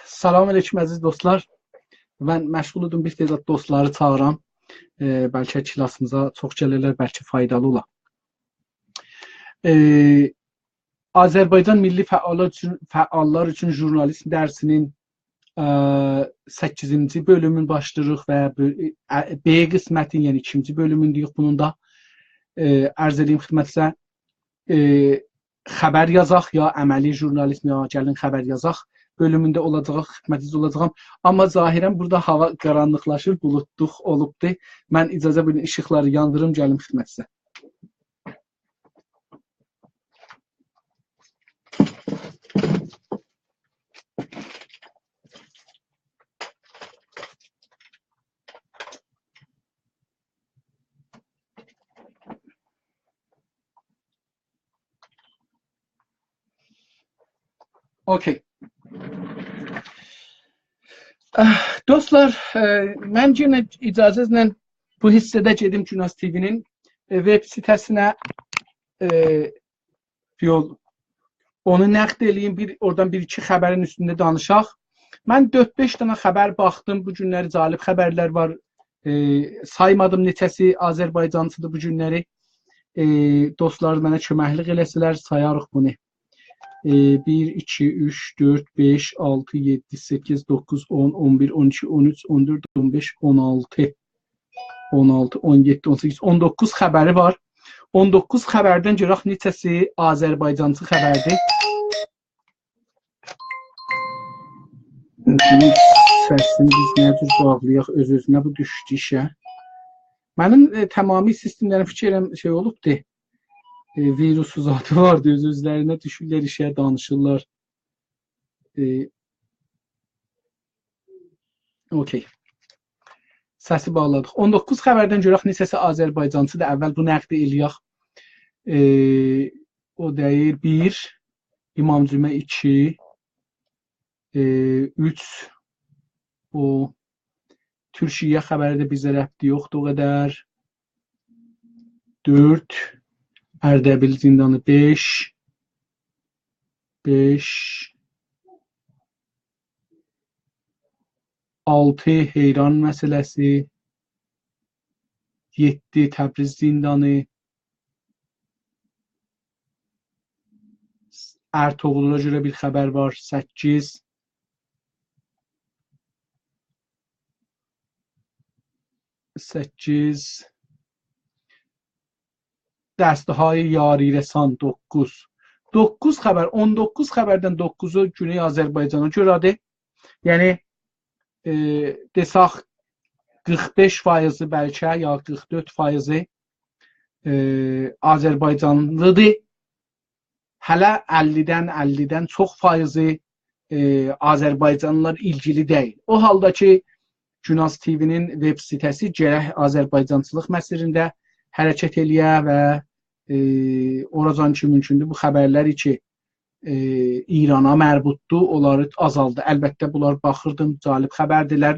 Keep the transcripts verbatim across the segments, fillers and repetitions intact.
سلام علیکم، عزیز دوستلار. من مشغول ایدیم، بیر تعداد دوستلاری چاغیرام. ائ، بلکه کلاسیمیزا چوخ گلرلر، بلکه فایدالی اولا. ائ، آذربایجان میللی فعاللار اوچون، فعاللار اوچون ژورنالیسم درسی‌نین، ائ، سککیزینجی بؤلومون باشلاییریق و بؤ-، ائ، ب قسمتین، یعنی ایکینجی بؤلومون دئییک بونون دا. ائ، عرض ائدییم خدمتینیزه، ائ، خبر یازاق، یا عملی ژورنالیسم، یا گلین خبر یازاق بؤلومونده اولاجاق، خدمتینیزده اولاجاغام. آمما ظاهراً بورادا هاوا قارانلیقلاشیر، بولودلوق اولوبدور. من اجازه وئرین، ایشیقلاری یاندیریم، گلیم خدمتینیزه. اوکی. اه، دوستلار، ائ، من یئنه اجازه‌نیزله بو حیصه‌ده گئدیم گوناز تی‌وی‌نین، ائ، وب سایتینه، ائ، یول، اونو نقد ائله‌ییم، بیر، اورادان بیر-ایکی خبرین اوستونده دانیشاق. من دؤرد-بئش دنه خبر باخدیم، بو گونلری جالب خبرلر وار. ائ، سایمادیم نئچه‌سی آذربایجانچی‌دیر بو گونلری. ائ، دوستلار منه کؤمکلیک ائله‌سه‌لر، سایاریق بونو. ائ، بیر، ایکی، اوچ، دؤرد، بئش، آلتی، یئددی، سککیز، دوققوز، اون، اون بیر، اون ایکی، اون اوچ، اون دؤرد، اون بئش، اون آلتی. اون آلتی، اون یئددی، اون سککیز، اون دوققوز خبری وار. اون دوققوز خبردن گؤرک نئچه‌سی آذربایجانچی خبردیر. بونون سسینی بیز نه جور باغلایاق اؤز-اؤزونه، بو دوشدو ایشه. منیم، ائ، تمامی سیستملریم فیکر ائلیرم شئی اولوبدو. ائ، ویروس زادی واردی، اؤز-اؤزلرینه دوشورلر ایشه، دانیشیرلار. ائ، اوکی. سسی باغلادیق. اون دوققوز خبردن گؤرک نئچه‌سی آذربایجانچی‌دیر. اول بو نقدی ائلیک. ائ، او دئییر، بیر، امام جمعه، ایکی، ائ، اوچ، او تورکیه خبری ده بیزه ربطی یوخدور او قدر. دؤرد، اردبیل زیندانی، بئش، بئش، آلتی، حیران مسئله‌سی، یئددی، تبریز زیندانی، ارطغرولا گؤره بیر خبر وار، سککیز، سککیز، دسته‌های یاری‌رسان، دوققوز. دوققوز خبر، اون دوققوز خبردن دوققوزو گونئی آذربایجانا گؤره‌دیر. یعنی، ائ، دئساق، قیرخ بئش فایضی بلکه، یا قیرخ دؤرد فایضی، ائ، آذربایجانلی‌دیر. هله اللی‌دن، اللی‌دن چوخ فایضی، ائ، آذربایجانلیلار ایلگیلی دئییل. او حالدا کی، گوناز تی‌وی‌نین وب سایتی گرک آذربایجانچیلیق مسیرینده حرکت ائله‌یه و، ائ، اوراجان کی مومکوندور، بو خبرلر کی، ائ، ایرانا مربوطدور، اونلاری آزالدا. البته، بونلار باخیردیم، جالب خبردیلر،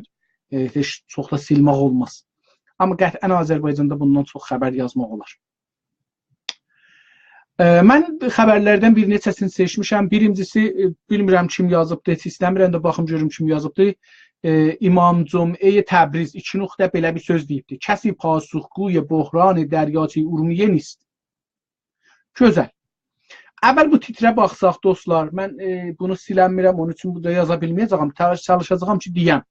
ائ، هئچ چوخ دا سیلمک اولماز. آمما قطعاً آذربایجاندا بوندان چوخ خبر یازماق اولار. ائ، من خبرلردن بیر نئچه‌سینی سئچمیشم. بیرینجیسی، ائ، بیلمیرم کیم یازیبدی، هئچ ایسته‌میرم ده باخیم گؤروم کیم یازیبدی. ائ، امام جمعه تبریز، ایکی نقطه، بئله بیر سؤز دئییبدی: «کسی پاسخگوی بحران دریاچهٔ ارومیه نیست.» گؤزل. اول بو تیتره باخساق، دوستلار، من، ائ، بونو سیلنمیرم، اونون اوچون بورادا یازا بیلمه‌یه‌جه‌یم، چالیش-، چالیشاجاغام کی، دئیم.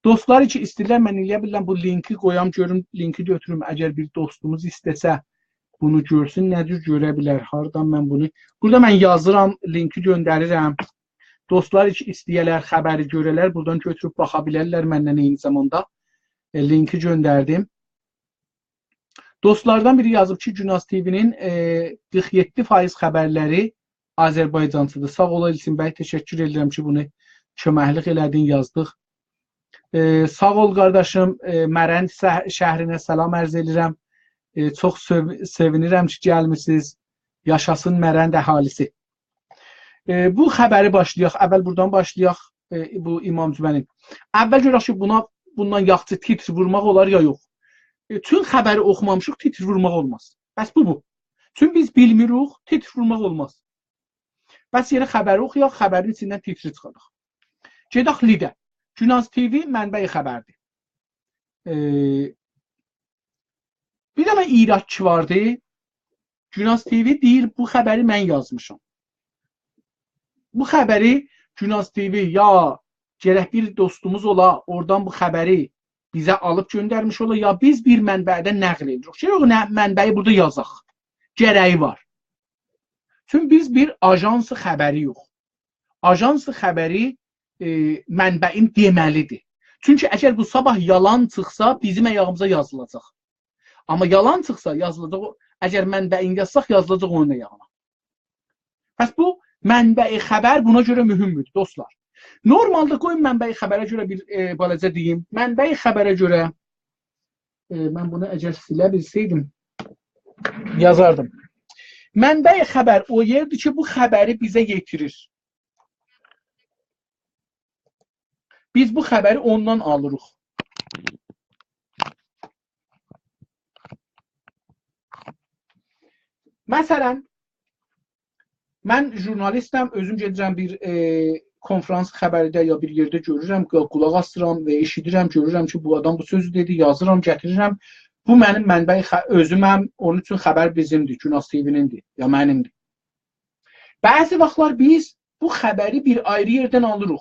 دوستلار کی ایسته‌ییرلر، من ائلیه بیلرم بو لینکی قویام، گؤروم، لینکی گؤتوروم. اگر بیر دوستوموز ایسته‌سه بونو گؤرسون، نه جور گؤره بیلر؟ هاردان من بونو؟ بورادا من یازیرام، لینکی گؤندریرم. دوستلار کی ایسته‌یه‌لر، خبری گؤره‌لر، بورادان گؤتوروب باخا بیلرلر مندن عینی زاماندا. ائ، لینکی گؤندردیم. دوستلاردان بیری یازیب کی، گوناز تی‌وی‌نین، ائ، قیرخ یئددی فایض خبرلری آذربایجانچی‌دیر. ساغ اول، ائلچین بی، تشکر ائدیرم کی، بونو کؤمکلیک ائله‌دین، یازدیق. ائ، ساغ اول، قارداشیم، ائ، مرند سه-، شهرینه سلام عرض ائدیرم. ائ، چوخ سئو-، سئوینیرم کی، گلمیسینیز. یاشاسین مرند اهالیسی. ائ، بو خبری باشلایاق، اول بورادان باشلایاق، ائ، بو امام جمعه‌نین. اول گؤرک کی، بونا، بوندان یاخشی تیتر وورماق اولار یا یوخ. ائ، چون خبری اوخومامیشیق، تیتر وورماق اولماز. بس بو، بو. چون بیز بیلمیریک، تیتر وورماق اولماز. بس یئنه خبری اوخویاق، خبرین ایچیندن تیتری چیخاراق. گئدک لیده. گوناز تی‌وی منبع خبردیر. ائ، بیر دنه ایراد کی واردی. گوناز تی‌وی دئییر، بو خبری من یازمیشام. بو خبری گوناز تی‌وی یا گرک بیر دوستوموز اولا، اورادان بو خبری بیزه آلیب گؤندرمیش اولا، یا بیز بیر منبعدن نقل ائدیریک. شئی، او نه، منبعی بورادا یازاق. گره‌یی وار. چونکی بیز بیر آژانس خبری‌یوخ. آژانس خبری، ائ، منبعین دئمه‌لی‌دیر. چونکی اگر بو صاباح یالان چیخسا، بیزیم آیاغیمیزا یازیلاجاق. آمما یالان چیخسا، یازیلاجاق او، اگر منبعین یازساق، یازیلاجاق اونون آیاغینا. پس بو منبع خبر بونا گؤره مهمدور، دوستلار. نورمالدا قویون منبع خبره گؤره بیر، ائ، بالاجا دئییم. منبع خبره گؤره، ائ، من بونو اگر سیله بیلسه‌یدیم، یازاردیم. منبع خبر او یئردیر کی، بو خبری بیزه یئتیریر. بیز بو خبری اوندان آلیریق. مثلا، من ژورنالیستم، اؤزوم گئدیرم بیر، ائ، کنفرانس خبریده یا بیر یئرده گؤرورم، قو-، قولاق آسیرام و ائشیدیرم، گؤرورم کی، بو آدام بو سؤزو دئدی، یازیرام، گتیریرم. بو منیم منبع خ-، اؤزومم، اونون اوچون خبر بیزیمدیر، گوناز تی‌وی‌نیندیر، یا منیمدیر. بعضی واختلار بیز بو خبری بیر آیری یئردن آلیریق.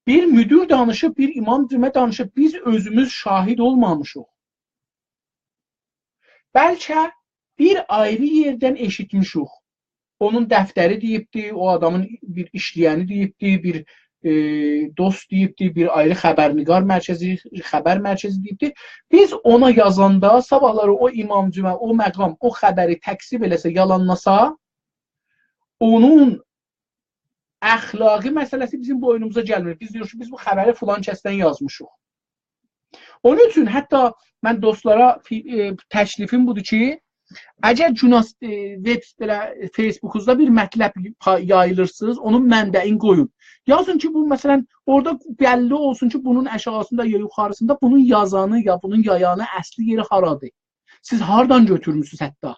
بیر مدیر دانیشیب، بیر امام جمعه دانیشیب، بیز اؤزوموز شاهد اولمامیشیق. بلکه بیر آیری یئردن ائشیتمیشیک. اونون دفتری دئییبدی، او آدامین بیر ایشله‌ینی دئییبدی، بیر، ائ، دوست دئییبدی، بیر آیری خبرنگار مرکزی، خبر مرکزی دئییبدی. بیز اونا یازاندا، صاباحلاری او امام جمعه، او مقام، او خبری تکذیب ائله‌سه، یالانلاسا، اونون اخلاقی مسئله‌سی بیزیم بوینوموزا گلمیر. بیز دئییریک کی، بیز بو خبری فلان کسدن یازمیشیق. اونون اوچون حتی من دوستلارا فی-، ائ، تکلیفیم بودور کی، اگر گوناز، ائ، وب، بئله، فیسبوکونوزدا بیر مطلب پا-، یاییلیرسینیز، اونون منبعین قویون. یازین کی، بو، مثلا، اورادا بللی اولسون کی، بونون آشاغیسیندا یا یوخاریسیندا بونون یازانی، یا بونون یایانی، اصلی یئری هارادیر؟ سیز هاردان گؤتورموسونوز حتی؟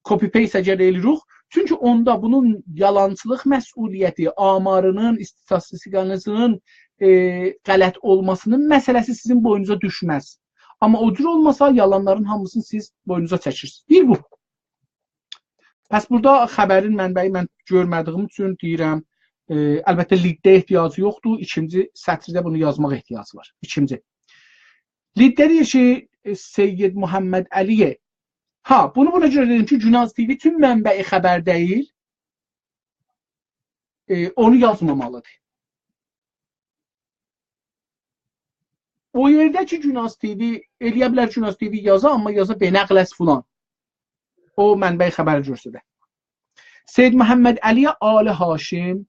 کپی پیست اگر ائله‌ییریک، چونکی اوندا بونون یالانچیلیق مسئولیتی، آمارینین، ایستاتیستیکانیزین، ائ، غلط اولماسینین مسئله‌سی سیزین بوینونوزا دوشمز. آمما او جور اولماسا، یالانلارین هامیسینی سیز بوینونوزا چکیرسینیز. بیر بو. پس بورادا خبرین منبعی من گؤرمه‌دیییم اوچون دئییرم، ائ، البته، لیدده احتیاجی یوخدور، ایکینجی سطرده بونو یازماق احتیاجی وار. ایکینجی. لیدده دئییر کی، ائ، سید محمدعلی، ها، بونو بونا گؤره دئدیم کی، گوناز تی‌وی چون منبع خبر دئییل، ائ، اونو یازمامالیدیر. او یئرده کی، گوناز تی‌وی، ائله‌یه بیلر گوناز تی‌وی یازا، آمما یازا «به نقل از فلان». او منبع خبری گؤرسده. سید محمدعلی آل هاشم،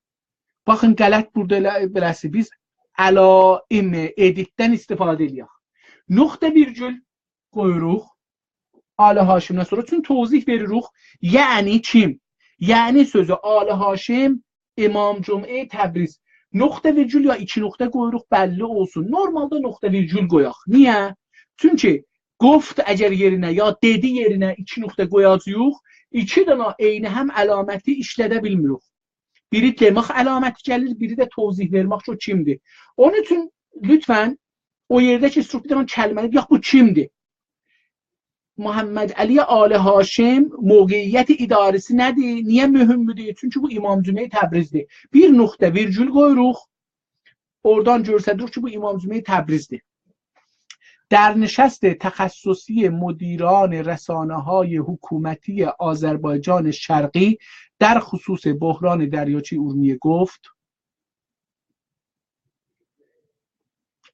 باخین، غلط بورادا ائله، بئله‌سی، بیز علائم ادیتدن استفاده ائله‌یک. نقطه ویرگول قویوروق آل هاشمدن سونرا. چونکی توضیح وئریریک. یعنی کیم؟ یعنی سؤزو آل هاشم، امام جمعه تبریز. نقطه ویرگول یا ایکی نقطه قویوروق، بللی اولسون. نورمالدا نقطه ویرگول قویاق. نییه؟ چونکی «گفت» اگر یئرینه یا «دئدی» یئرینه ایکی نقطه قویاجاغیق، ایکی دنه عینی هم علامتی ایشلده بیلمیریک. بیری دئمک علامتی گلیر، بیری ده توضیح وئرمک کی، او کیمدیر. اونون اوچون لطفا او یئرده کی، سوروب بیر دنه کلمه‌نی دئیک، بو کیمدیر؟ محمدعلی آل هاشم موقعیت اداری‌سی نه‌دیر؟ نییه مهمدور؟ چونکی بو امام جمعه تبریزدیر. بیر نقطه ویرگول قویوروق، اورادان گؤرسدیریک کی، بو امام جمعه تبریزدیر. در نشست تخصصی مدیران رسانه‌های حکومتی آذربایجان شرقی در خصوص بحران دریاچهٔ ارومیه گفت.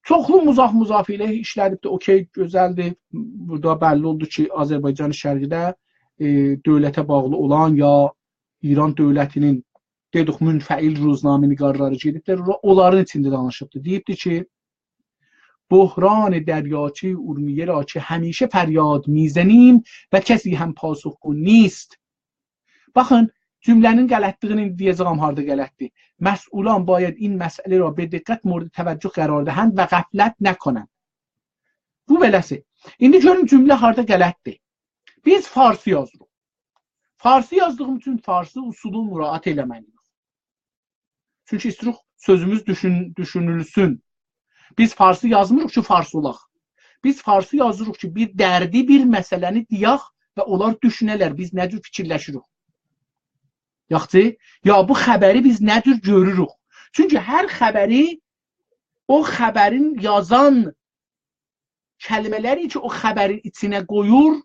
چوخلو مضاف، مضاف الیه ایشله‌دیبدیر، اوکی، گؤزلدیر. بورادا بللی اولدو کی، آذربایجان شرقی‌ده، ائ، دؤولته باغلی اولان یا ایران دؤولتی‌نین، دئدیک، منفعل روزنامه‌نگارلاری گئدیبدیر، اورا-، اونلارین ایچینده دانیشیبدیر. دئییبدیر کی، «بحران دریاچهٔ ارومیه را که همیشه فریاد می‌زنیم و کسی هم پاسخگو نیست.» باخین، جمله‌نین غلطلیگینی ایندی دئیه‌جه‌یم هاردا غلطدیر. «مسئولان باید این مسئله را به دقت مورد توجه قرار دهند و غفلت نکنند.» بو بئله‌سی. ایندی گؤرون جمله هاردا غلطدیر. بیز فارسی یازیریق. فارسی یازدیغیم اوچون فارسی اصولو مراعات ائله‌مه‌لی‌ییک. چونکی ایستیروخ سؤزوموز دوشون-، دوشونولسون. بیز فارسی یازمیریق کی، فارس اولاق. بیز فارسی یازیریق کی، بیر دردی، بیر مسئله‌نی دئیک و اونلار دوشونه‌لر، بیز نه جور فیکیرلشیریک. یاخشی؟ یا بو خبری بیز نه جور گؤروروک؟ چونکی هر خبری، او خبرین یازان کلمه‌لری کی، او خبرین ایچینه قویور،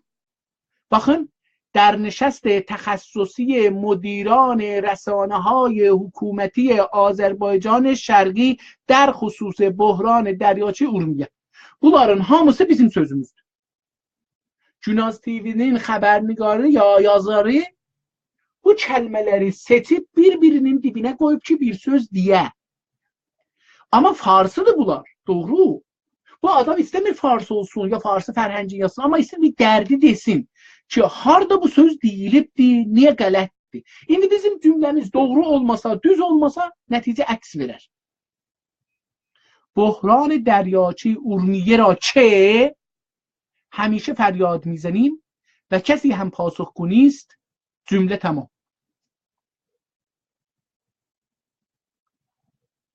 باخین، در نشست تخصصی مدیران رسانه‌های حکومتی آذربایجان شرقی در خصوص بحران دریاچه ارومیه. بونلارین هامیسی بیزیم سؤزوموزدور. گوناز تی‌وی‌نین خبرنگاری یا یازاری بو کلمه‌لری سئچیب بیر-بیرینین دیبینه قویوب کی، بیر سؤز دئیه. آمما فارسیدیر بونلار، دوغرو. بو آدام ایسته‌میر فارس اولسون، یا فارسی فرهنگی یازسین، آمما ایسته‌ییر بیر دردی دئسین کی، هاردا بو سؤز دئییلیبدیر، نییه غلطدیر. ایندی بیزیم جمله‌میز دوغرو اولماسا، دوز اولماسا، نتیجه عکس وئرر. بحران دریاچه ارومیه را که همیشه فریاد می‌زنیم و کسی هم پاسخگو نیست، جمله تمام.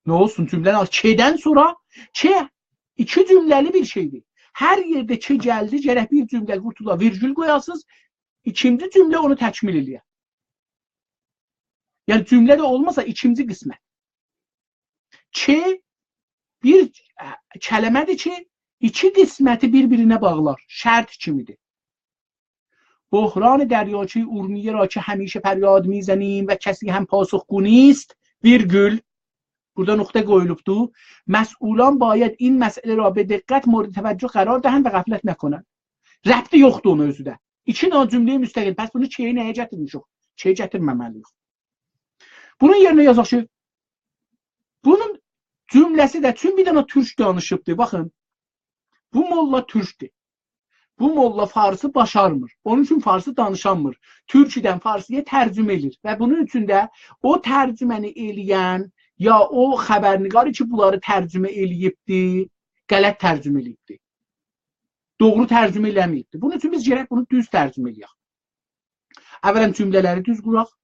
نه اولسون، جمله نه؟ «که»دن سونرا، «که» ایکی جمله‌لی بیر شئیدیر. هر یئرده «که» گلدی، گرک بیر جمله قورتولا، ویرگول قویاسینیز، ایکینجی جمله اونو تکمیل ائله‌یه. یعنی جمله ده اولماسا، ایکینجی قسمت. «که» بیر، اه، کلمه‌دیر کی، ایکی قسمتی بیر-بیرینه باغلار، شرط کیمیدیر. «بحران دریاچه ارومیه را که همیشه فریاد می‌زنیم و کسی هم پاسخگو نیست»، ویرگول، بورادا نقطه قویولوبدور. «مسئولان باید این مسئله را به دقت مورد توجه قرار دهند و غفلت نکنند.» ربطی یوخدور اونا اؤزو ده. ایکی دنه جمله مستقل. پس بونو «که»یه نه‌یه گتیرمیشیک؟ «که» گتیرمه‌مه‌لی‌ییک. بونون یئرینه یازاق کی، بونون جمله‌سی ده، چون بیر دنه تورک دانیشیبدی. باخین، بو موللا تورکدور. بو موللا فارسی باشارمیر. اونون اوچون فارسی دانیشانمیر. تورکودن فارسی‌یا ترجمه ائله‌ییر. و بونون اوچون ده او ترجمه‌نی ائله‌ین، یا او خبرنگاری کی، بونلاری ترجمه ائله‌ییبدی، غلط ترجمه ائله‌ییبدی. دوغرو ترجمه ائله‌مه‌ییبدی. بونون اوچون بیز گرک بونو دوز ترجمه ائله‌یک. اولاً جمله‌لری دوز قوراق.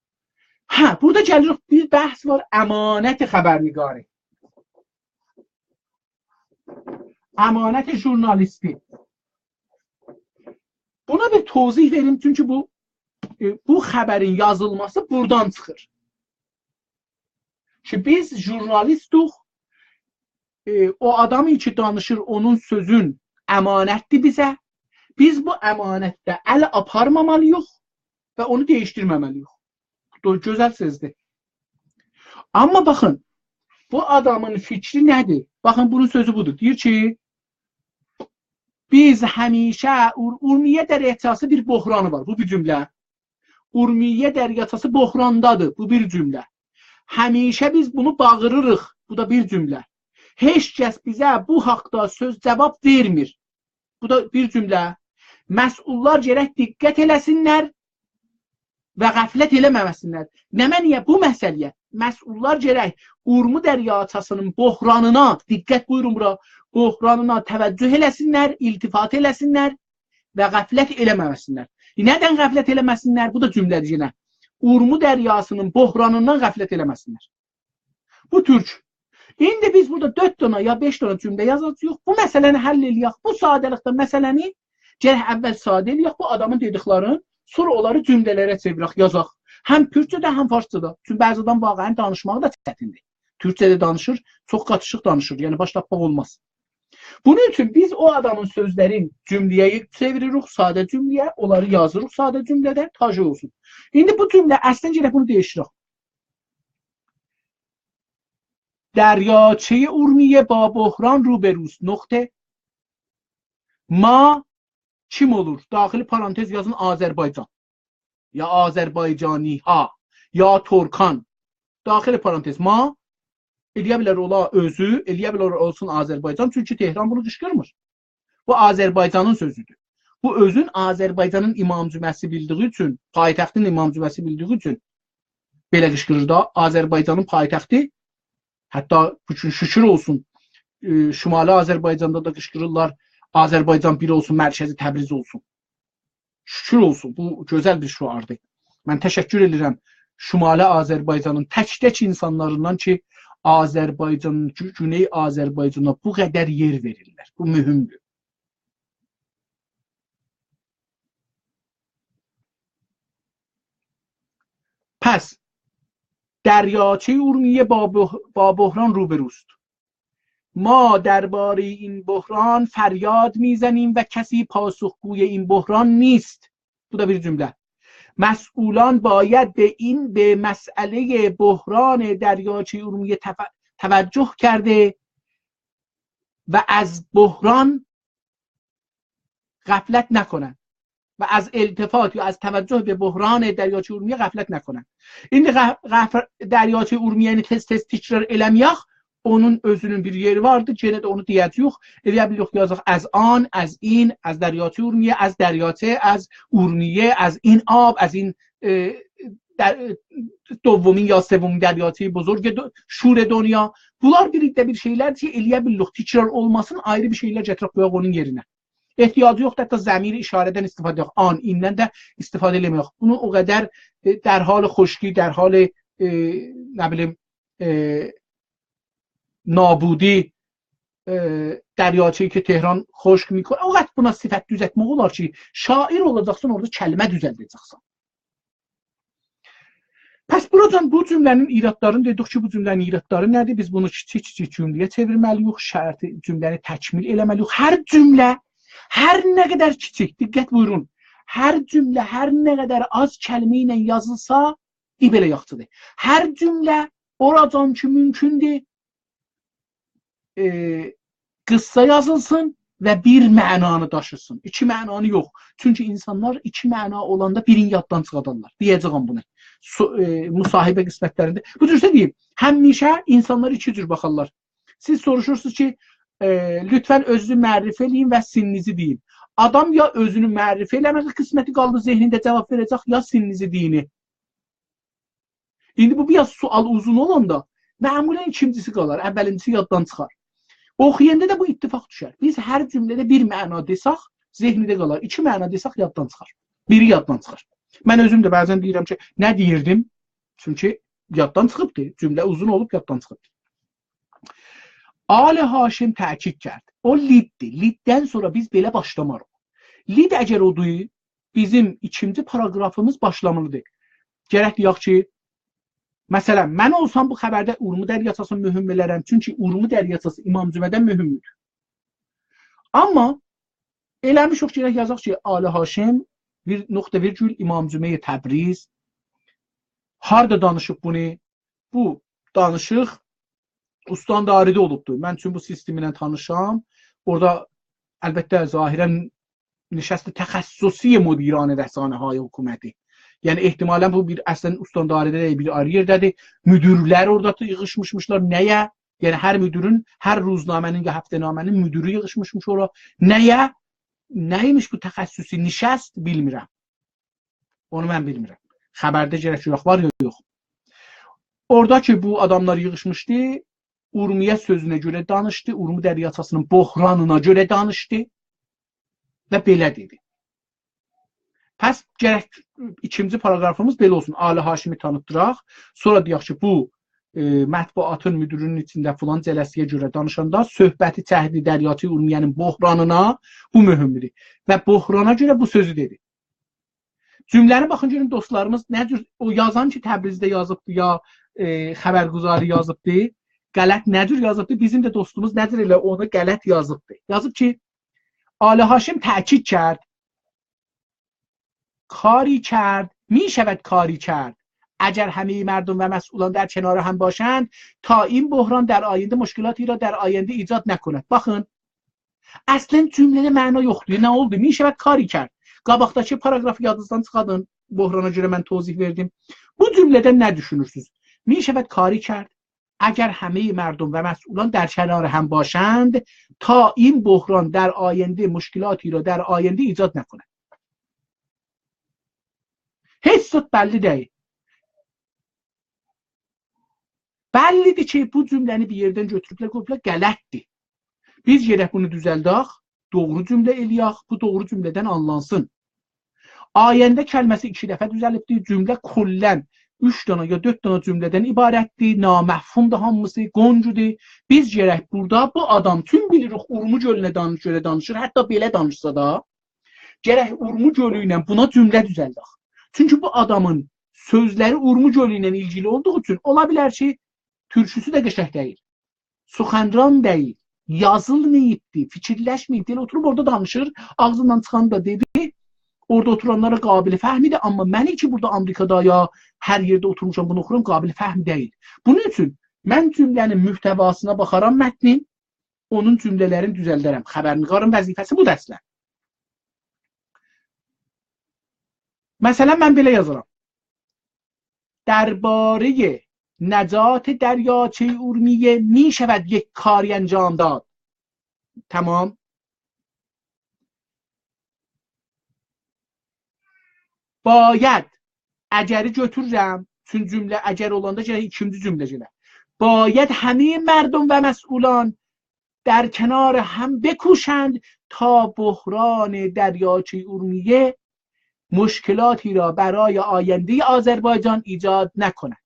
هه، بورادا گلیریک، بیر بحث وار، امانت خبرنگاری. امانت ژورنالیستی. بونا بیر توضیح وئریم، چونکی بو، ائ، بو خبرین یازیلماسی بورادان چیخیر. کی، بیز ژورنالیستوق، ائ، او آدام کی دانیشیر، اونون سؤزون امانتدیر بیزه. بیز بو امانتده ال آپارمامالی‌ییق و اونو دییشدیرمه‌مه‌لی‌ییک. دو-، گؤزل سؤزدور. آمما باخین، بو آدامین فیکری نه‌دیر؟ باخین، بونون سؤزو بودور. دئییر کی، بیز همیشه، اور-، اورمیه دریاچه‌سی بیر بحرانی وار. بو بیر جمله. اورمیه دریاچه‌سی بحراندادیر. بو بیر جمله. همیشه بیز بونو باغیریریق. بو دا بیر جمله. هئچ کس بیزه بو حاقدا سؤز جواب وئرمیر. بو دا بیر جمله. مسئوللار گرک دقت ائله‌سینلر و غفلت ائله‌مه‌سینلر. نمنه‌یه؟ بو مسئله‌یه. مسئوللار گرک اورمو دریاچه‌سی‌نین بحرانینا، دقت بویورون بورا، بحرانینا توجه ائله‌سینلر، التفات ائله‌سینلر و غفلت ائله‌مه‌سینلر. ندن غفلت ائله‌مه‌سینلر؟ بو دا جمله‌دیر یئنه. اورمو دریاسی‌نین بحرانیندان غفلت ائله‌مه‌سینلر. بو تورک. ایندی بیز بورادا دؤرد دنه یا بئش دنه جمله یازاجاغیق. بو مسئله‌نی حل ائله‌یک. بو ساده‌لیکده مسئله‌نی گرک اول ساده ائله‌یک، بو آدامین دئدیکلرین، سونرا اونلاری جمله‌لره چئویرک، یازاق. هم تورکجه‌ده، هم فارسجادا. چونکی بعضی آدام واقعاً دانیشماغی دا چتیندیر. تورکجه‌ده دانیشیر، چوخ قاتیشیق دانیشیر. یعنی باش تاپماق اولماز. بونون اوچون بیز او آدامین سؤزلرین جمله‌یه چئویریریک، ساده جمله‌یه، اونلاری یازیریق ساده جمله‌ده، تاجر اولسون. ایندی بو جمله، اصلاً گرک بونو دییشدیرک. دریاچهٔ ارومیه با بحران روبروست. نقطه. ما کیم اولور؟ داخل پرانتز یازین آذربایجان. یا آذربایجانی‌ها. یا ترکان. داخل پرانتز ما ائلیه بیلر اولا اؤزو، ائلیه بیلر اولسون آذربایجان. چونکی تهران بونو قیشقیرمیر. بو آذربایجانین سؤزودور. بو اؤزون آذربایجانین امام جمعه‌سی بیلدیگی اوچون، پایتختین امام جمعه‌سی بیلدیگی اوچون بئله قیشقیریر دا، آذربایجانین پایتختی. حتی بو گون شوکور اولسون، ائ، شمالی آذربایجاندا دا قیشقیریرلار، «آذربایجان بیر اولسون، مرکزی تبریز اولسون.» شوکور اولسون، بو گؤزل بیر شعاردیر. من تشکر ائدیرم شمالی آذربایجانین تک-تک اینسانلاریندان کی، آذربایجان، گو-، گونئی آذربایجانا بو قدر یئر وئریرلر. بو مهمدور. پس، دریاچهٔ ارومیه با بح-، با بحران روبروست. ما دربارهٔ این بحران فریاد می‌زنیم و کسی پاسخگوی این بحران نیست. بو دا بیر جمله. مسئولان باید به این، به مسئلهٔ بحران دریاچهٔ ارومیه تف-، توجه کرده و از بحران غفلت نکنند و از التفات یا از توجه به بحران دریاچهٔ ارومیه غفلت نکنند. ایندی غ-، غف-، دریاچهٔ ارومیه‌نی تئز-تئز تکرار ائله‌مه‌یک، اونون اؤزونون بیر یئری واردی، یئنه ده اونو دئیه‌جه‌ییک. ائلیه بیلیریک یازاق از آن، از این، از دریاچهٔ ارومیه، از دریاچه، از ارومیه، از این آب، از این، ائ، در-، دومین یا سومین دریاچهٔ بزرگ دو-، شور دنیا. بونلار بیر ده بیر شئیلر کی، ائلیه بیلیریک تکرار اولماسین، آیری بیر شئیلر گتیرک قویاق اونون یئرینه. احتیاجی یوخدور حتی ضمیر اشاره‌دن استفاده ائدک. آن، ایندن ده استفاده ائله‌مه‌یک. بونو او قدر، ائ، در حال خشکی، در حال، ائ، نه بیلیم، ائ، نابودی، ائ، دریاچه‌ای که تهران خشک می‌کنه، او قدر بونا صفت دوزلتمک اولار کی، شاعر اولاجاقسان، اورادا کلمه دوزلده‌جکسن. پس بوراجان بو جمله‌نین ایرادلارینی دئدیک کی، بو جمله‌نین ایرادلاری نه‌دیر؟ بیز بونو کیچیک-کیچیک جمله‌یه چئویرمه‌لی‌ییک، شرطی جمله‌نی تکمیل ائله‌مه‌لی‌ییک. هر جمله، هر نه قدر کیچیک، دقت بویورون، هر جمله، هر نه قدر آز کلمه ایله یازیلسا، ای بئله یاخشیدیر. هر جمله اوراجان کی مومکوندور، ائ، قیسسا یازیلسین و بیر معنانی داشیسین. ایکی معنانی یوخ. چونکی اینسانلار ایکی معنا اولاندا بیرینی یاددان چیخادارلار. دئیه‌جه‌یم بونو. سو-، ائ، مصاحبه قسمتلرینده. بو جورسه دئییم، همیشه اینسانلار ایکی جور باخارلار. سیز سوروشورسونوز کی، ائ، «لطفاً اؤزونوزو معرفی ائله‌یین و سنّینیزی دئیین.» آدام یا اؤزونو معرفی ائله‌مک قسمتی قالدی، ذهنینده جواب وئره‌جک، یا سنّینیزی دئیین. ایندی بو بیر آز سؤال اوزون اولاندا، معمولاً ایکینجیسی قالار، اولینجیسی یاددان چیخار. اوخویاندا دا بو اتفاق دوشر. بیز هر جمله‌ده بیر معنا دئسک، ذهنده قالار. ایکی معنا دئسک، یاددان چیخار. بیری یاددان چیخار. من اؤزوم ده بعضاً دئییرم کی، نه دئییردیم؟ چونکی یاددان چیخیبدی. جمله اوزون اولوب، یاددان چیخیبدی. آل هاشم تأکید کرد. او لیددیر. لیددن سونرا بیز بئله باشلاماریق. لید اگر اودور، بیزیم ایکینجی پاراگرافیمیز باشلامالیدیر. گرک دئیک کی، مثلاً، من اولسام بو خبرده اورمو دریاچه‌سینی مهم بیلرم، چونکی اورمو دریاچه‌سی امام جمعه‌دن مهمدور. آمما ائله‌میشیک، گرک یازاق کی، آل هاشم، بیر نقطه ویرگول، امام جمعهٔ تبریز، هاردا دانیشیب بونو؟ بو دانیشیق استانداریده اولوبدور. من چون بو سیستمله تانیشام. اورادا، البته، ظاهراً نشست تخصصی مدیران رسانه‌های حکومتی. یعنی احتمالاً بو بیر اصلاً استانداریده دئییل، بیر آیری یئرده‌دیر. مدیرلر اورادا ییغیشمیشمیشلار. نه‌یه؟ یعنی هر مدیرین، هر روزنامه‌نین یا هفته‌نامه‌نین مدیری ییغیشمیشمیش اورا. نه‌یه؟ نه ایمیش بو تخصصی نشست، بیلمیرم. اونو من بیلمیرم. خبرده گرک گؤرک وار یا یوخ. اورادا کی بو آداملار ییغیشمیشدی، اورمیه سؤزونه گؤره دانیشدی، اورمو دریاچه‌سینین بحرانینا گؤره دانیشدی و بئله دئدی. پس گرک ایکینجی پاراگرافیمیز بئله اولسون. آل هاشمی تانیتدیراق. سونرا دئیک کی، بو، ائ، مطبوعاتین مدیرینین ایچینده فلان جلسه‌یه گؤره دانیشاندا صحبتی چکدی دریاچه‌ی اورمیه‌نین بحرانینا، بو مهمدور. و بحرانا گؤره بو سؤزو دئدی. جمله‌نی باخین، گؤرون دوستلاریمیز نه جور، او یازان کی تبریزده یازیبدی یا، ائ، خبرگزاری یازیبدی، غلط نه جور یازیبدی، بیزیم ده دوستوموز نه جور ائله اونو غلط یازیبدی. یازیب کی، آل هاشم تأکید کرد، کاری کرد، می‌شود کاری کرد. اگر همهٔ مردم و مسئولان در کنار هم باشند، تا این بحران در آینده مشکلاتی را در آینده ایجاد نکند. باخین، اصلاً جمله‌ده معنا یوخدور. نه اولدو؟ می‌شود کاری کرد. قاباقداکی پاراگرافی یادینیزدان چیخادین. بحرانا گؤره من توضیح وئردیم. بو جمله‌دن نه دوشونورسونوز؟ می‌شود کاری کرد، اگر همهٔ مردم و مسئولان در کنار هم باشند، تا این بحران در آینده مشکلاتی را در آینده ایجاد نکند. هئچ زاد بللی دئییل. بللیدیر کی، بو جمله‌نی بیر یئردن گؤتوروبلر، قویوبلار، غلطدیر. بیز گرک بونو دوزلدک، دوغرو جمله ائله‌یک، بو دوغرو جمله‌دن آنلانسین. آینده کلمه‌سی ایکی دفعه دوزلیبدیر، جمله کلاً اوچ دنه یا دؤرد دنه جمله‌دن عبارتدیر، نامفهومدور هامیسی، گنگدور. بیز گرک بورادا بو آدام، چون بیلیریک اورمو گؤلونه دانیش، گؤره دانیشیر، حتی بئله دانیشسا دا، گرک اورمو گؤلو ایله بونا جمله دوزلدک. چونکی بو آدامین سؤزلری اورمو گؤلو ایله ایلگیلی اولدوغو اوچون اولا بیلر کی، تورکوسو ده قشنگ دئییل. سخنران دئییل، یازیلماییبدی، فیکیرلشمه‌ییبدی. ائله اوتوروب اورادا دانیشیر، آغزیندان چیخانی دا دئدی. اورادا اوتورانلارا قابل فهمیدی، آمما منی کی بورادا آمریکادا یا هر یئرده اوتورموشام، بونو اوخورام، قابل فهم دئییل. بونون اوچون من جمله‌نین محتواسینا باخارام، متنین، اونون جمله‌لرینی دوزلدرم. خبرنگارین وظیفه‌سی بودور اصلاً. مثلاً من بئله یازارام: «دربارهٔ نجات دریاچهٔ ارومیه می‌شود یک کاری انجام داد.» تمام. «باید»، اگری گؤتورورم. چون جمله اگر اولاندا گرک ایکینجی جمله گله. «باید همهٔ مردم و مسئولان در کنار هم بکوشند تا بحران دریاچهٔ ارومیه مشکلاتی را برای آیندهٔ آذربایجان ایجاد نکند.»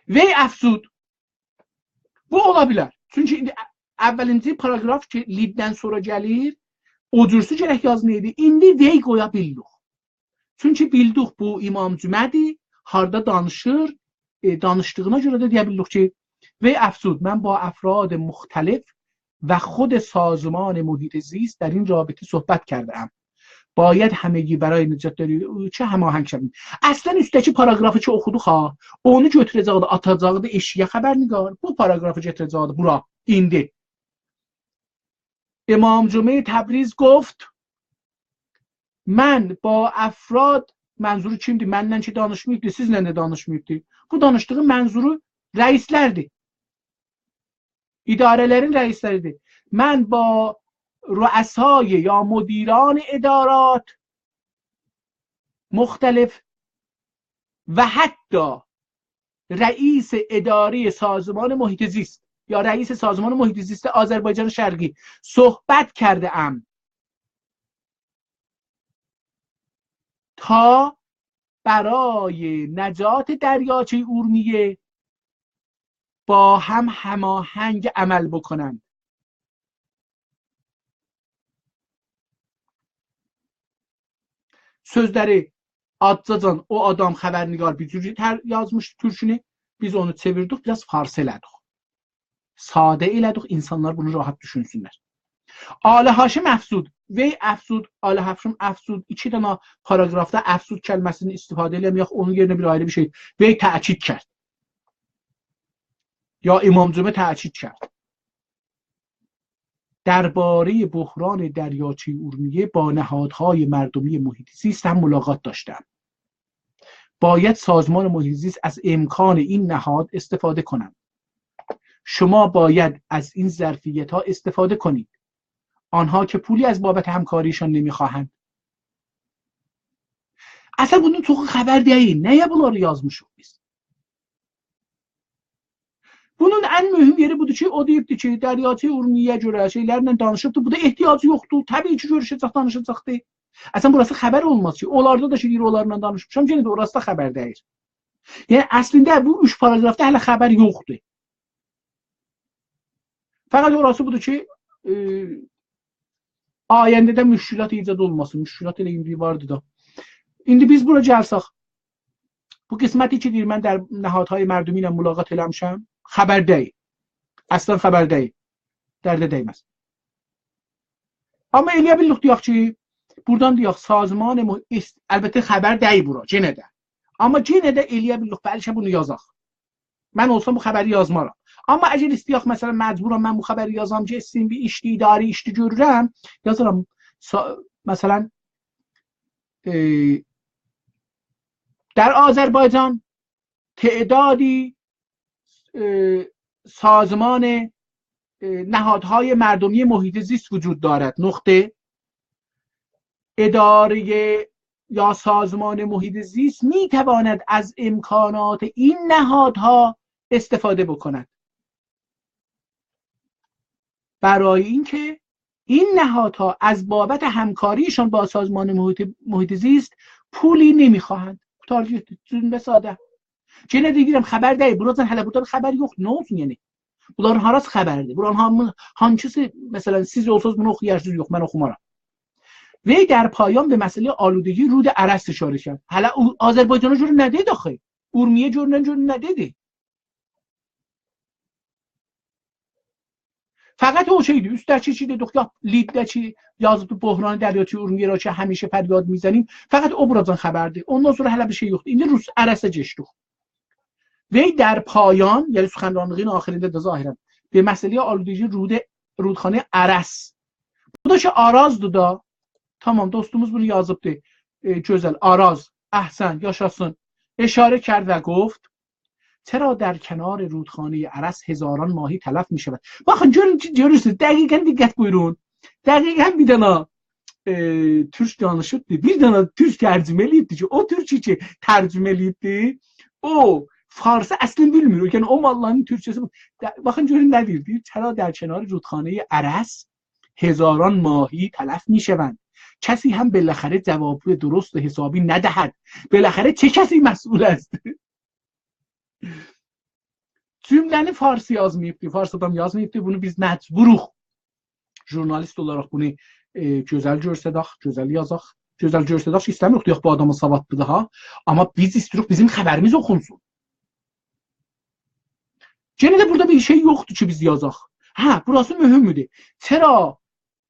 «وی افزود»، بو اولا بیلر. چونکی ایندی ا-، اوّلینجی پاراگراف کی لیددن سونرا گلیر، او جورسو گرک یازیلایدی. ایندی «وی» قویا بیلدیک. چونکی بیلدیک بو امام جمعه‌دیر، هاردا دانیشیر، ائ، دانیشدیغینا گؤره ده دئیه بیلدیک کی، «وی افزود: من با افراد مختلف و خود سازمان محیط زیست در این رابطه صحبت کرده‌ام. باید همگی برای نجات دریاچه هماهنگ شویم.» اصلاً اوستده‌کی پاراگرافی کی اوخودوق ها، اونو گؤتوره‌جکدی، آتاجاقدی ائشیگه خبرنگار. بو پاراگرافی گتیره‌جکدی بورا، ایندی. «امام جمعهٔ تبریز گفت: من با افراد»، منظورو کیمدیر؟ منله کی دانیشماییبدی، سیزله ده دانیشماییبدی. بو دانیشدیغی منظورو رئیسلردیر. اداره‌لرین رئیسلریدیر. «من با رؤسای یا مدیران ادارات مختلف و حتی رئیس ادارهٔ سازمان محیط زیست یا رئیس سازمان محیط زیست آذربایجان شرقی صحبت کرده‌ام تا برای نجات دریاچهٔ ارومیه با هم هماهنگ عمل بکنند.» سؤزلری آزجاجان او آدام، خبرنگار بیر جور تر-، یازمیشدی تورکونو. بیز اونو چئویردیک، بیر آز فارسی ائله‌دیک. ساده ائله‌دیک، اینسانلار بونو راحت دوشونسونلر. «آل هاشم افزود»، «وی افزود»، «آل هاشم افزود»، ایکی دنه پاراگرافدا «افزود» کلمه‌سینی استفاده ائله‌مه‌یک، اونون یئرینه بیر آیری بیر شئی. «وی تأکید کرد». یا امام جمعه تأکید کرد. «دربارهٔ بحران دریاچهٔ ارومیه با نهادهای مردمی محیط زیست هم ملاقات داشتم. باید سازمان محیط زیست از امکان این نهاد استفاده کنند. شما باید از این ظرفیت‌ها استفاده کنید. آنها که پولی از بابت همکاریشان نمی‌خواهند.» اصلاً بونون چوخو خبر دئییل. نییه بونلاری یازمیشیق بیز؟ بونون ان مهم یئری بودور کی، او دئییبدی کی، دریاچهٔ ارومیه‌یه گؤره شئیلرله دانیشیبدی. بو دا احتیاجی یوخدور. طبیعی کی، گؤروشه‌جک، دانیشاجاقدی. اصلاً بوراسی خبر اولماز کی، اونلاردا دا کی، دئییر، اونلارلا دانیشمیشام، یئنه ده اوراسی دا خبر دئییل. یعنی اصلینده بو اوچ پاراگرافدا هله خبر یوخدور. فقط اوراسی بودور کی، ائ، آینده‌ده مشکلات ایجاد اولماسین. مشکلات ائله ایندی واردی دا. ایندی بیز بورا گلسک، بو قسمتی کی دئییر، «من در نهادهای مردمی ایله ملاقات ائله‌میشم»، خبر دئییل. اصلاً خبر دئییل. درده دیمز. آمما ائلیه بیللیک دئیک کی، بورادان دئیک، سازمان مح-، ایس-، البته خبر دئییل بورا، یئنه ده. آمما یئنه ده ائلیه بیللیک، بلکه بونو یازاق. من اولسام بو خبری یازمارام. آمما اگر ایسته‌یک، مثلاً، مجبورام من بو خبری یازام کی، ایسته‌ییم بیر ایشدی، اداری ایشدی گؤرورم، یازارام، سا-، مثلاً، ائ، در آذربایجان تعدادی، ائ، سازمان، ائ، نهادهای مردمی محیط زیست وجود دارد. نقطه. اداره یا سازمان محیط زیست می‌تواند از امکانات این نهادها استفاده بکند برای اینکه این نهادها از بابت همکاریشان با سازمان محیط، محیط زیست پولی نمی‌خواهند. تارگت، جمله ساده. گئنه دئییرم، خبر دئییل. بوراجان، هله بورادا خبر یوخ. نه اولسون یعنی؟ بونلارین هاراسی خبردیر؟ بونلارین هامی-، هانسیسی، مثلا، سیز اولسانیز بونو اوخویارسینیز؟ یوخ، من اوخومارام. وی در پایان به مسئلهٔ آلودگی رود ارس اشاره کرد. هله او-، آذربایجانا گؤره نه دئدی آخی؟ اورمیه گؤره، گؤره نه دئدی؟ فقط او شئیدیر، اوستده‌کی کی دئدیک، یا لیدده کی یازیبدی: «بحران دریاچهٔ ارومیه را که همیشه فریاد می‌زنیم»، فقط او بوراجان خبردیر. اوندان سونرا هله بیر شئی یوخدور. ایندی روس ارسه کئچدیک. وی در پایان، یعنی سخنرانلیغین آخیریندا دا ظاهرا، به مسئلهٔ آلودگی رود-، رودخانهٔ ارس. بو دا کی آرازدیر دا. تامام، دوستوموز بونو یازیبدی. ائ، گؤزل، آراز، احسن، یاشاسین. اشاره کرد و گفت: «چرا در کنار رودخانهٔ ارس هزاران ماهی تلف می‌شود؟» باخین، گؤرون کی، گؤرورسونوز، دقیقا دقت بویورون. دقیقا بیر دنه، ائ، تورک دانیشیبدی، بیر دنه تورک ترجمه ائله‌ییبدی کی، او تورک کی ترجمه ائله‌ییبدی، او فارسی اصلا بیلمیر. یعنی او ماللانین تورکجه‌سی بو. د-، باخین، گؤرون نه دئییر. دئییر: «چرا در کنار رودخانهٔ ارس هزاران ماهی تلف می‌شوند؟ کسی هم بالاخره جواب درست و حسابی ندهد.» بالاخره چه کسی مسئول است؟ جمله‌نی فارس یازماییبدی، فارس آدام یازماییبدی. بونو بیز مجبوروق ژورنالیست اولاراق بونو، ائ، گؤزل گؤرسدک، گؤزل یازاق. گؤزل گؤرسدک کی، ایسته‌میریک دئیک بو آدامین سوادلیدیر ها. آمما بیز ایسته‌ییریک بیزیم خبریمیز اوخونسون. یئنه ده بورادا بیر شئی یوخدور کی بیز یازاق. هه، بوراسی مهمدور. چرا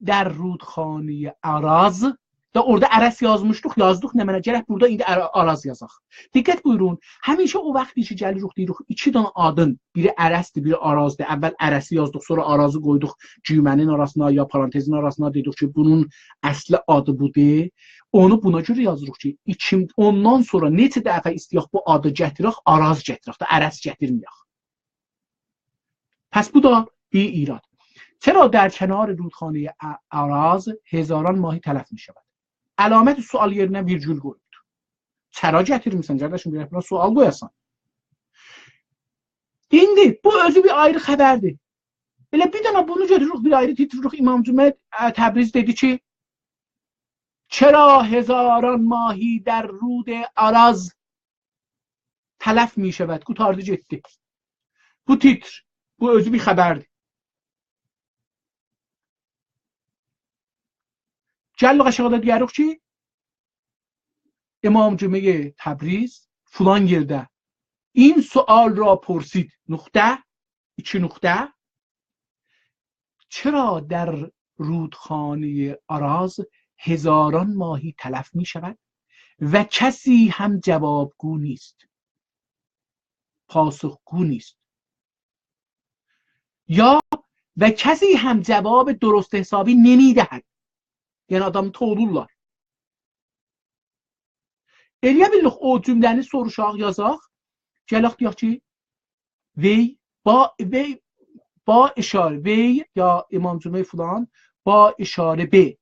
در رودخانهٔ آراز، دا اورادا ارس یازمیشدیق، یازدیق نمنه، گرک بورادا ایندی ار-، آراز یازاق. دقت بویورون، همیشه او واخت کی گلیریک، دئییریک، ایکی دنه آدین، بیری ارسدیر، بیری آرازدیر. اول ارسی یازدیق، سونرا آرازی قویدوق گیومه‌نین آراسینا، یا پارانتزین آراسینا، دئدیک کی بونون اصلی آدی بودور. اونو بونا گؤره یازیریق کی، ایکی، اوندان سونرا نئچه دفعه ایسته‌یک بو آدی گتیرک، آراز گتیرک دا، ارس گتیرمه‌یک. پس بو دا بیر ایراد. چرا در کنار رودخانهٔ ا-، آراز هزاران ماهی تلف می‌شود؟ علامت سؤال یئرینه ویرگول قویوبدور. چرا گتیرمیرسن، قارداشیم؟ گرک بونا سؤال قویاسان. ایندی بو اؤزو بیر آیری خبردیر. ائله بیر دنه بونو گؤتوروروک، بیر آیری تیتر ووروروق. امام جمعه، اه، تبریز دئدی کی، «چرا هزاران ماهی در رود آراز تلف می‌شود؟» قوتاردی گئتدی. بو تیتر، بو اؤزو بیر خبردیر. گل آشاغیدا دئیه‌ریک کی، امام جمعه تبریز فلان یئرده این سؤال را پرسید، نقطه، ایکی نقطه، چرا در رودخانهٔ آراز هزاران ماهی تلف می‌شود و کسی هم جوابگو نیست، پاسخگو نیست. یا و کسی هم جواب درست حسابی نمی‌دهد. یعنی آدامی توولورلار. ائلیه بیلیریک او جمله‌نی سوروشاق، یازاق. گلک دئیک کی، وی، با، وی، با اشاره، وی یا امام جمعه فلان، با اشاره به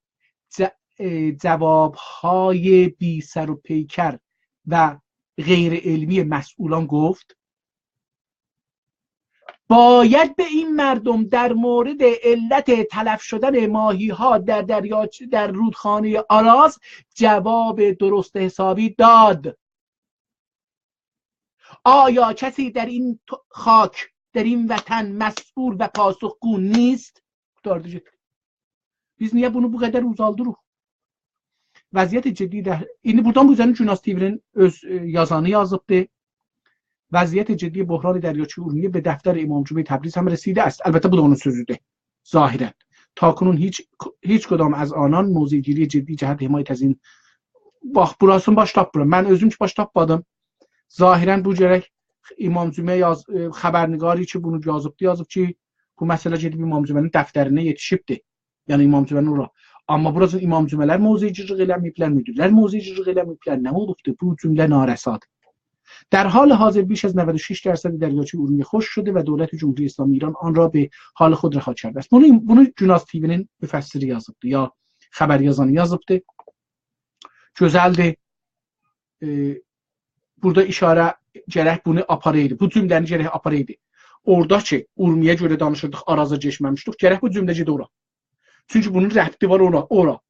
ج-، اه، جواب‌های بی‌سروپیکر و غیر علمی مسئولان گفت: «باید به این مردم در مورد علت تلف شدن ماهی‌ها در دریاچه، در رودخانهٔ آراز جواب درست حسابی داد.» آیا کسی در این تو-، خاک، در این وطن مسئول و پاسخگو نیست؟ قوتاردی گئتدی. بیز نییه بونو بو قدر اوزالدیریق؟ وضعیت جدی ده، ایندی بورادان بو اوزرینه گوناز تی‌وی‌نین اؤز، ائ، یازانی یازیبدی. وضعیت جدی بحران دریاچهٔ ارومیه به دفتر امام جمعه تبریز هم رسیده است. البته، بو دا اونون سؤزودور. ظاهرا. تاکنون هیچ، هیچ کدام از آنان موضع‌گیری جدی جهت حمایت از این، باخ، بوراسینی باش تاپمیرام. من اؤزوم کی باش تاپمادیم. ظاهرا بو گرک امام جمعه یاز-، ائ، خبرنگاری کی بونو یازیبدی، یازیب کی، بو مسئله گئدیب امام جمعه‌نین دفترینه یئتیشیبدی. یعنی امام جمعه‌نین اورا. آمما بوراجان امام جمعه‌لر موضع‌گیرلیک ائله‌مه‌ییبلر، مدیرلر موضع‌گیرلیک ائله‌مه‌ییبلر. نه اولوبدو؟ بو جمله نارسادیر. در حال حاضر بیش از نود و شش درصد دریاچهٔ ارومیه خشک شده و دولت جمهوری اسلامی ایران آن را به حال خود رها کرده است. بونو، بونو گوناز تی‌وی‌نین مفسری یازیبدی، یا خبر یازانی یازیبدی. گؤزلدیر. ائ، بورادا اشاره گرک بونو آپارایدی. بو جمله‌نی گرک آپارایدی. اورادا کی اورمیه‌یه گؤره دانیشیردیق، آرازا کئچمه‌میشدیک. گرک بو جمله گئده اورا. چونکی بونون ربطی وار اورا، اورا.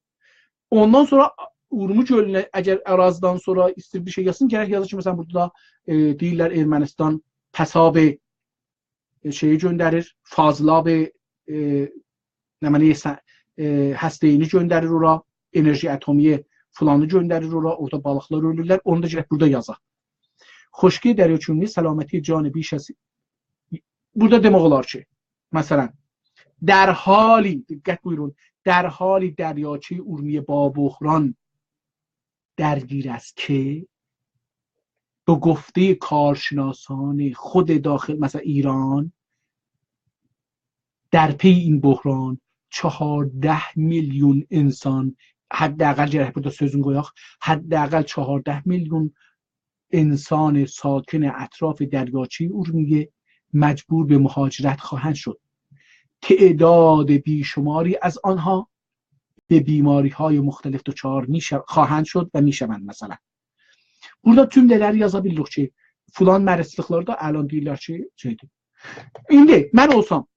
اوندان سونرا اورمو گؤلونه، اگر آرازدان سونرا ایسته‌ییر بیر شئی یازسین، گرک یازا کی، مثلا، بورادا دا، ائ، دئییرلر ارمنستان پساب، ائ، شئیی گؤندریر، فاضلاب، ائ، نمنه، س-، ائ، هسته‌ای‌نی گؤندریر اورا، انرژی اتمی فلانی گؤندریر اورا، اورادا بالیقلار اؤلورلر، اونو دا گرک بورادا یازا. خشکی دریاچه ارومیه سلامتی جان بیش از، بورادا دئمک اولار کی، مثلا، در حالی، دقت بویورون، در حالی دریاچهٔ ارومیه با بحران درگیر است که به گفتهٔ کارشناسان خود داخل، مثلا ایران، در پی این بحران چهارده میلیون انسان، حداقل گرک بورادا سؤزون قویاق، حداقل چهارده میلیون انسان ساکن اطراف دریاچهٔ ارومیه مجبور به مهاجرت خواهند شد. تعداد بیشماری از آنها به بیماری‌های مختلف دچار می‌شو-، خواهند شد و می‌شوند مثلا. بورادا جمله‌لری یازا بیلیریک کی، فلان مریضلیقلاردا الان دئییرلر کی، شئیدیر. ایندی من اولسام،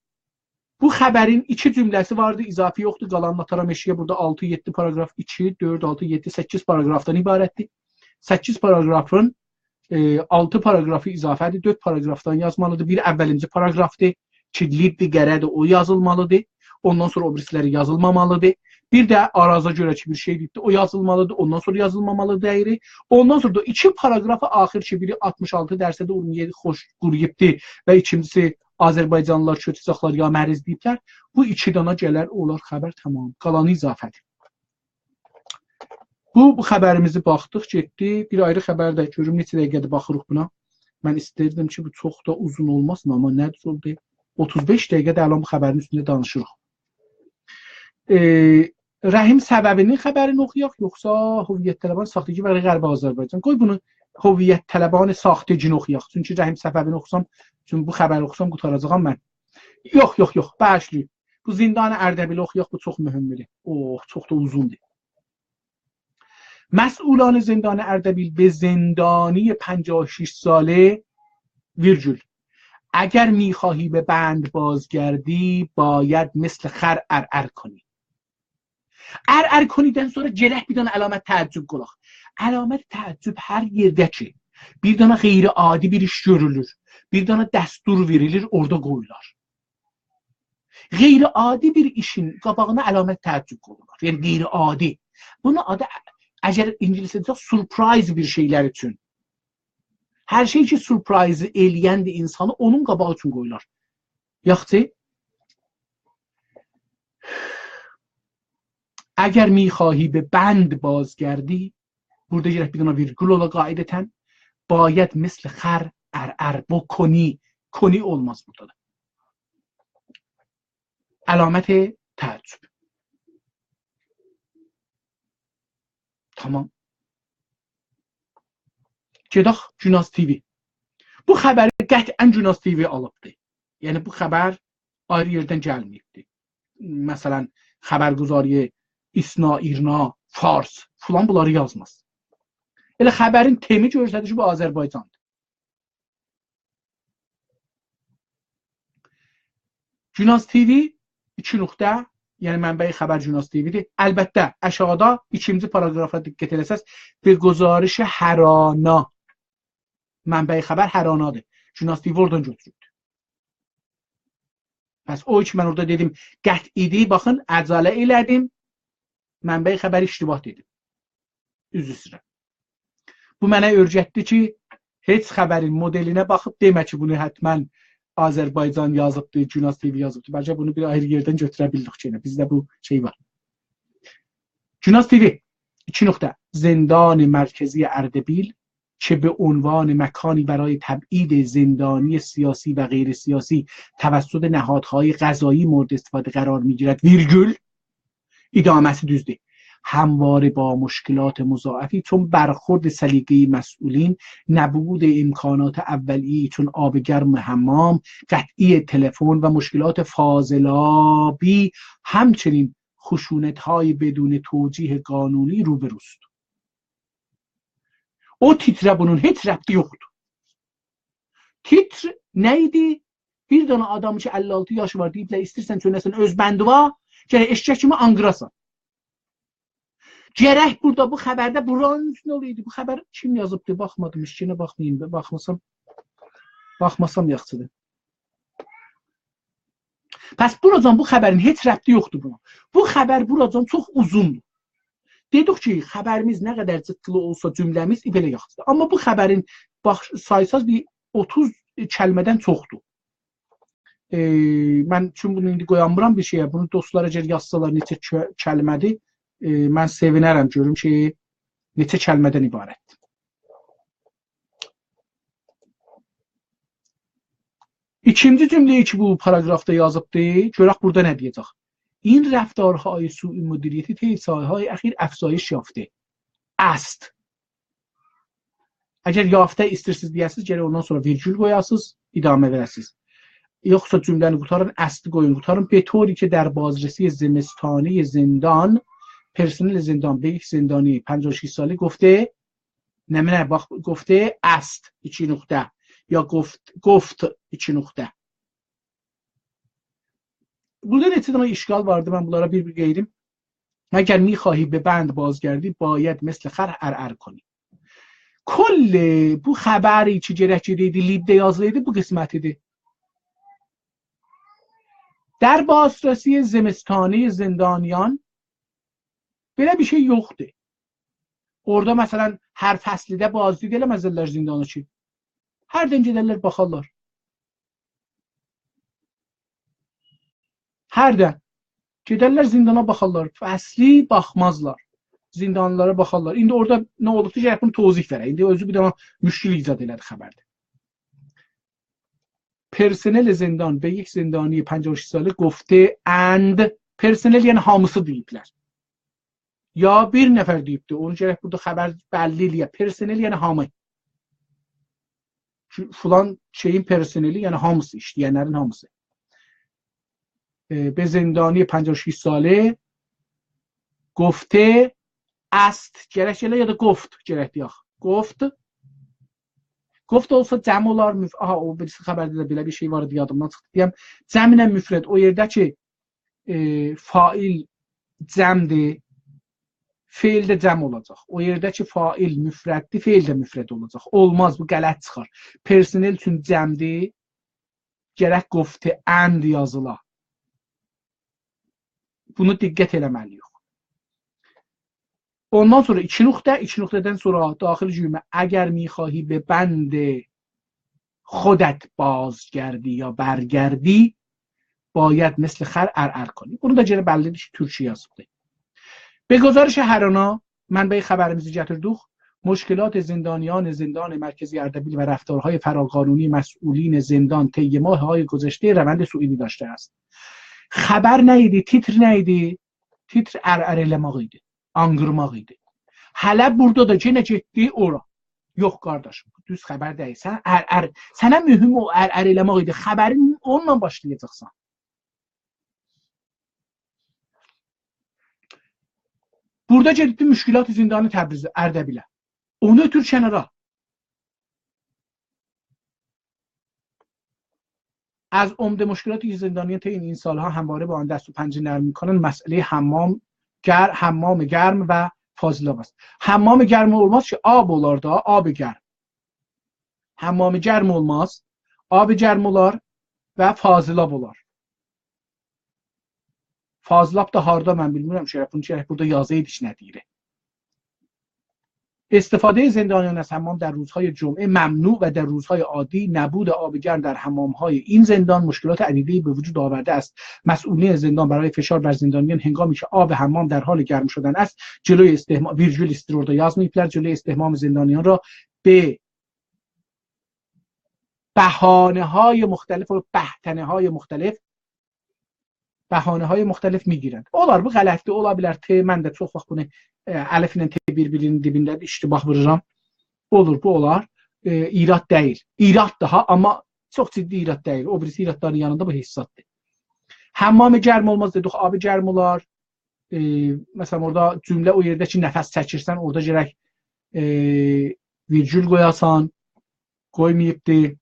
بو خبرین ایکی جمله‌سی واردی، اضافی یوخدور. قالانین آتارام ائشیگه، بورادا آلتی، یئددی پاراگراف، ایکی، دؤرد، آلتی، یئددی، سککیز پاراگرافدان عبارتدیر. سککیز پاراگرافین، ائ، آلتی پاراگرافی اضافه‌دیر، دؤرد پاراگرافدان یازمالیدیر. بیر اوّلینجی پاراگرافدیر، کیلیددیر، قره‌دیر، او یازیلمالیدیر. اوندان سونرا او بیریسی‌لری یازیلمامالیدیر. بیر ده آرازا گؤره کی، بیر شئی دئییبدی، او یازیلمالیدیر، اوندان سونرا یازیلمامالی دئییری. اوندان سونرا دا ایکی پاراگراف آخر کی، بیری آلتمیش آلتی درصد اورمیه خوش قورویوبدو و ایکینجیسی آذربایجانلیلار کؤچه‌جکلر یا مریض دئییبلر. بو ایکی دانا گلر، اولار خبر، تمام. قالانی اضافه‌دیر. بو، بو خبریمیزی باخدیق، گئتدی. بیر آیری خبر ده گؤروم، نئچه دقیقه‌دیر باخیریق بونا. من ایستردیم کی، بو چوخ دا اوزون اولماسین، آمما نه دوز اولدو؟ اوتوز بئش دقیقه‌دیر الان بو خبرین اوستونده دانیشیریق. ائ، رحیم صفوی‌نین خبرینی اوخویاق، یوخسا هویت‌طلبان ساختگی و غرب آذربایجان؟ قوی بونو هویت‌طلبان ساختگی‌نی اوخویاق. چونکی رحیم صفوی‌نی اوخوسام، چونکی بو خبری اوخوسام، قوتاراجاغام من. یوخ، یوخ، یوخ، باغیشلایین. بو زندان اردبیلی اوخویاق، بو چوخ مهمدور. اوه، چوخ دا اوزوندور. مسئولان زندان اردبیل به زندانی پنجاه و شش ساله، ویرگول، اگر می‌خواهی به بند بازگردی، باید مثل خر عرعر کنی. عرعر کنی‌دن سونرا گرک بیر دنه علامت تعجب قویاق. علامت تعجب هر یئرده کی، بیر دنه غیرعادی بیر ایش گؤرولور، بیر دنه دستور وئریلیر، اورادا قویولار. غیرعادی بیر ایشین قاباغینا علامت تعجب قویولار. یعنی غیرعادی. بونون آدی، اگر اینگیلیسجه، سورپرایز بیر شئیلر اوچون. هر شئی کی، سورپرایز ائله‌یندیر اینسانی، اونون قاباغی اوچون قویولار. یاخشی. اگر می‌خواهی به بند بازگردی، بورادا گرک بیر دنه ویرگول اولا قاعدتاً، باید مثل خر عرعر بکنی، کنی اولماز بورادا دا. علامت تعجب. تمام. گئدک گوناز تی‌وی. بو خبری قطعاً گوناز تی‌وی آلیبدی. یعنی، بو خبر آیری یئردن گلمه‌ییبدی. مثلا، خبرگزاری ایسنا، ایرنا، فارس، فلان بونلاری یازماز. ائله خبرین تمی گؤستریر کی، بو آذربایجاندیر. گوناز تی‌وی، ایکی نقطه، یعنی منبع خبر گوناز تی‌وی‌دیر. البته، آشاغیدا ایکینجی پاراگرافا دقت ائله‌سز، «به گزارش هرانا». منبع خبر هرانادیر. گوناز تی‌وی اورادان گؤتوروبدور. پس او کی من اورادا دئدیم، قطعی‌دیر، باخین، عجله ائله‌دیم. منبع خبری اشتباه دئدیم. عذر ایسته‌ییرم. بو منه اؤیرتدی کی، هئچ خبرین مدلینه باخیب دئمه کی، بونو حتما آذربایجان یازیبدی، گوناز تی‌وی یازیبدی. بلکه بونو بیر آیری یئردن گؤتوره بیلدیک کی، بیزده بو شئی وار. گوناز تی‌وی، ایکی نقطه، زندان مرکزی اردبیل که به عنوان مکانی برای تبعید زندانی سیاسی و غیر سیاسی توسط نهادهای قضایی مورد استفاده قرار می‌گیرد، ویرگول، ادامه‌سی دوزدور. همواره با مشکلات مضاعفی چون برخورد سلیقه‌ای مسئولین، نبود امکانات اولیه چون آب گرم حمام، قطعی تلفن و مشکلات فاضلابی، همچنین خشونت‌های بدون توجیه قانونی روبروست. او تیتره بونون هئچ ربطی یوخدور. تیتر نه ایدی؟ بیر دنه آدام کی، اللی آلتی یاشی وار، دئییبلر، ایسته‌ییرسن چؤنه‌سن اؤز بندیوا، گرک ائششک کیمی آنقیراسان. گرک بورادا بو خبرده بورانین اوستونده اولایدی. بو خبر کیم یازیبدی؟ باخمادیم، هئچ یئره باخماییم. باخماسام، باخماسام یاخشیدیر. پس بوراجان بو خبرین هئچ ربطی یوخدور بونا. بو خبر بوراجان چوخ اوزوندور. دئدیک کی، خبریمیز نه قدر جیققیلی اولسا جمله‌میز، بئله یاخشیدیر. آمما بو خبرین باخ، سایساز بیر اوتوز کلمه‌دن چوخدور. ائ، من چون بونو ایندی قویانمیرام بیر شئیه، بونو دوستلار اگر یازسالار نئچه ک، کلمه‌دیر، ائ، من سئوینرم، گؤروم کی، نئچه کلمه‌دن عبارتدیر. ایکینجی جمله‌یی کی، بو پاراگرافدا یازیبدی، گؤرک بورادا نه دئیه‌جک. این رفتارهای سوء مدیریتی طی سال‌های اخیر افزایش یافته است. اگر یافته ایسته‌ییرسینیز دئیه‌سینیز، گرک اوندان سونرا ویرگول قویاسینیز، ادامه وئره‌سینیز. یوخسا جمله‌نی قوتارین، «است»ی قویون، قوتارین. «به طوری که در بازرسی زمستانی زندان، پرسنل زندان به یک زندانی پنجاه و شش ساله گفته»، نمنه، باخ، «گفته است»، ایکی نقطه. یا «گفت»، «گفت»، ایکی نقطه. بورادا نئچه دنه اشکال واردی، من بونلارا بیر-بیر قاییدیم. «اگر می‌خواهی به بند بازگردی، باید مثل خر عرعر کنی.» کل بو خبری کی، گرک گئده‌یدی، لیبده یازیلایدی، بو قسمت ایدی. «در بازرسی زمستانی زندانیان»، بئله بیر شئی یوخدور. اورادا، مثلا، هر فصلده بازدید ائله‌مزلر زندانا کی. هردن گئدرلر، باخارلار. هردن گئدرلر زندانا باخارلار. فصلی باخمازلار. زندانی‌لارا باخارلار. ایندی اورادا نه اولوبدو کی، بونو توضیح وئره. ایندی اؤزو بیر دنه مشکل ایجاد ائله‌دی خبرده. «پرسنل زندان به یک زندانی پنجاه و شش ساله گفته اند»، پرسنل یعنی هامیسی دئییبلر. یا بیر نفر دئییبدی، اونو گرک بورادا خبر بللی ائله‌یه. پرسنل یعنی هامی. فو، فلان شئیین پرسنلی، یعنی هامیسی، ایشله‌ینلرین هامیسی. ائ، «به زندانی پنجاه و شش ساله گفته است»، گرک ائله، یا دا «گفت» گرک دئیک. «گفت». «گفت» اولسا جمع اولار، مف، آها، او بیریسی خبرده ده بئله بیر شئی وار ایدی، یادیمدان چیخدی دئیم. جمعله مفرد، او یئرده کی، ائ، فاعل جمعدیر، فعل ده جمع اولاجاق. او یئرده کی، فاعل مفرددیر، فعل ده مفرد اولاجاق. اولماز، بو غلط چیخار. پرسنل اوچون جمعدیر، گرک «گفته اند» یازیلا. بونو دقت ائله‌مه‌لی‌ییک. اوندان سونرا ایکی نقطه، ایکی نقطه‌دن سونرا داخل جمله: «اگر می‌خواهی به بند خودت بازگردی یا برگردی، باید مثل خر عرعر کنی.» بونو دا گئنه بللی‌دیر کی، تورکجه یازیبدیر. «به گزارش هرانا»، منبع خبریمیزی گتیردیک، «مشکلات زندانیان زندان مرکزی اردبیل و رفتارهای فراقانونی مسئولین زندان طی ماه‌های گذشته روند صعودی داشته است.» خبر نه ایدی؟ تیتر نه ایدی؟ تیتر عرعر ائله‌مک ایدی، آنقیرماق ایدی. هله بورادا دا یئنه گئتدی اورا. یوخ، قارداشیم، بو دوز خبر دئییل. سن عرعر، سنه مهم او عرعر ائله‌مک ایدی. خبرین اونونلا باشلایاجاقسان. بورادا گئدیبدی مشکلات زندان تبریز، اردبیله. اونو اؤتور کنارا. «از عمده مشکلاتی که زندانیان طی این سال‌ها همواره با آن دست و پنجه نرم می‌کنند، مسئلهٔ حمام گر-، حمام گرم و فاضلاب است.» حمام گرم اولماز کی، آب اولار دا، آب گرم. حمام گرم اولماز، آب گرم اولار و فاضلاب اولار. فاضلاب دا هاردا، من بیلمیرم، شرف، بونو شرف بورادا یازایدی کی، نه دئییر. «استفادهٔ زندانیان از حمام در روزهای جمعه ممنوع و در روزهای عادی نبود آب گرم در حمام‌های این زندان مشکلات عدیده‌ای به وجود آورده است. مسئولین زندان برای فشار بر زندانیان هنگامی که آب حمام در حال گرم شدن است، جلوی استحمام»، ویرگول ایستیر، اورادا یازماییبلار، «جلوی استحمام زندانیان را به بهانه‌های مختلف و بهتنه‌های مختلف، بهانه‌های مختلف می‌گیرند.» اولار، بو غلطدیر، اولا بیلر. ت، من ده چوخ واخت بونو، ائ، الفله ت بیر-بیرینین دیبینده اشتباه وورورام. اولور، بو اولار. ائ، ایراد دئییل. ایراددیر ها، آمما چوخ جدی ایراد دئییل. او بیریسی ایرادلارین یانیندا بو هئچ زاددیر. حمام گرم اولماز دئدیک، آب گرم اولار. ائ، مثلا، اورادا جمله او یئرده کی، نفس چکیرسن، اورادا گرک، ائ، ویرگول قویاسان، قویماییبدی.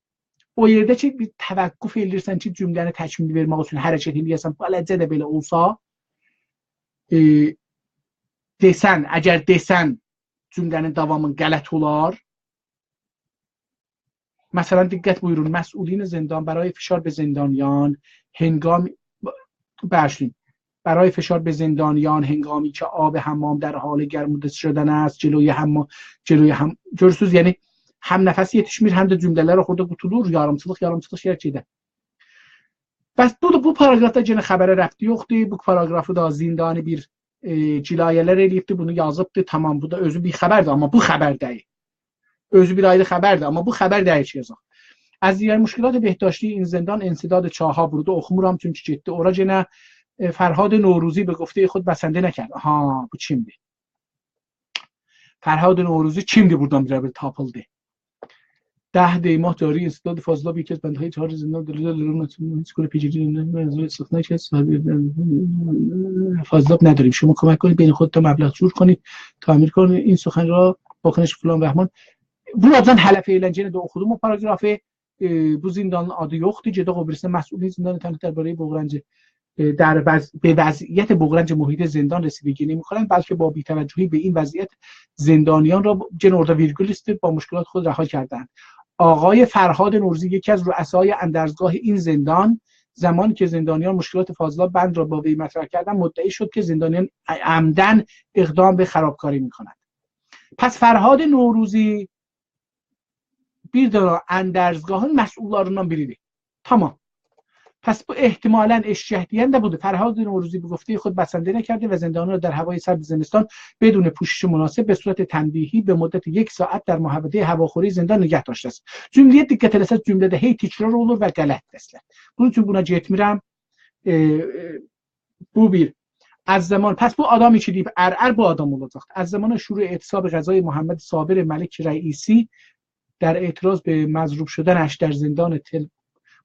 او یئرده کی، بیر توقف ائله‌ییرسن کی، جمله‌نی تکمیل وئرمک اوچون حرکت ائله‌یه‌سن، بالاجا دا بئله اولسا، ائ، دئسن، اگر دئسن، جمله‌نین داوامی غلط اولار. مثلا، دقت بویورون، مسئولین زندان برای فشار به زندانیان هنگام، ببخشید، برای فشار به زندانیان هنگامی که آب حمام در حال گرموده شدن است، جلوی حمام، جلوی هم، گؤرورسونوز، یعنی هم نفس یئتیشمیر، هم ده جمله‌لر اوخودا قوتولور، یاریمچیلیق، یاریمچیلیق شئی گئدر. پس بو، بو پاراگرافدا یئنه خبره ربطی یوخدور. بو پاراگرافی دا زندانی بیر، ائ، جنایت‌لر ائله‌ییبدی، بونو یازیبدی، تامام، بو دا اؤزو بیر خبردیر، آمما بو خبر دئییل. اؤزو بیر آیری خبردیر، آمما بو خبر دئییل کی، یازاق. از دیگر مشکلات بهداشتی این زندان انسداد چاه‌ها ورود، اوخومورام، چونکی گئتدی اورا یئنه. ائ، فرهاد نوروزی به گفتهٔ خود بسنده نکرد. ها، بو کیمدیر؟ فرهاد نوروزی کیمدیر، بورادان بیر، بیر تاپیلدی؟ ده دی ماه جاری انسداد فاضلاب یکی از بندهای چهار زندان دلیل دلیل هیچ گونه پیگیری نمی‌کنه. از روی سخنش هست. فاضلاب نداریم، شما کمک کنید بین خودتان مبلغ جور کنید، تعمیر کنید این سخن را، واکنش فلان بهمان. بورادان هله فعلا یئنه ده اوخودوم او پاراگرافی. ائ، بو زندانین آدی یوخدور. گئدک او بیریسینه، مسئولین زندان تنها دربارهٔ بغرنج، ائ، در وضع، به وضعیت بغرنج محیط زندان رسیدگی نمی‌کنند، بلکه با بی‌توجهی به این وضعیت زندانیان را، یئنه اورادا ویرگول ایسته‌ییر، با مشکلات خود رها کردند. آقای فرهاد نوروزی، یکی از رؤسای اندرزگاه این زندان، زمانی که زندانیان مشکلات فاضلاب بند را با وی مطرح کردند، مدعی شد که زندانیان عمداً اقدام به خرابکاری می‌کنند. پس فرهاد نوروزی بیر دنه اندرزگاهین مسئوللاریندان بیریدیر. تامام. پس بو احتمالاً ائششک دئین ده بودور. فرهاد نوروزی به گفتهٔ خود بسنده نکرده و زندانیان را در هوای سرد زمستان بدون پوشش مناسب به صورت تنبیهی به مدت یک ساعت در محوطهٔ هواخوری زندان نگه داشته است. جمله‌یه دقت ائله‌سز، جمله‌ده هی تکرار اولور و غلطدیر اصلاً. بونون اوچون بونا گئتمیرم. ائ، ائ، بو بیر. از زمان، پس بو آدام کی دئییب ارعر، بو آدام اولاجاقدی. از زمان شروع اعتصاب غذای محمد صابر ملک رئیسی در اعتراض به مضروب شدنش در زندان تل،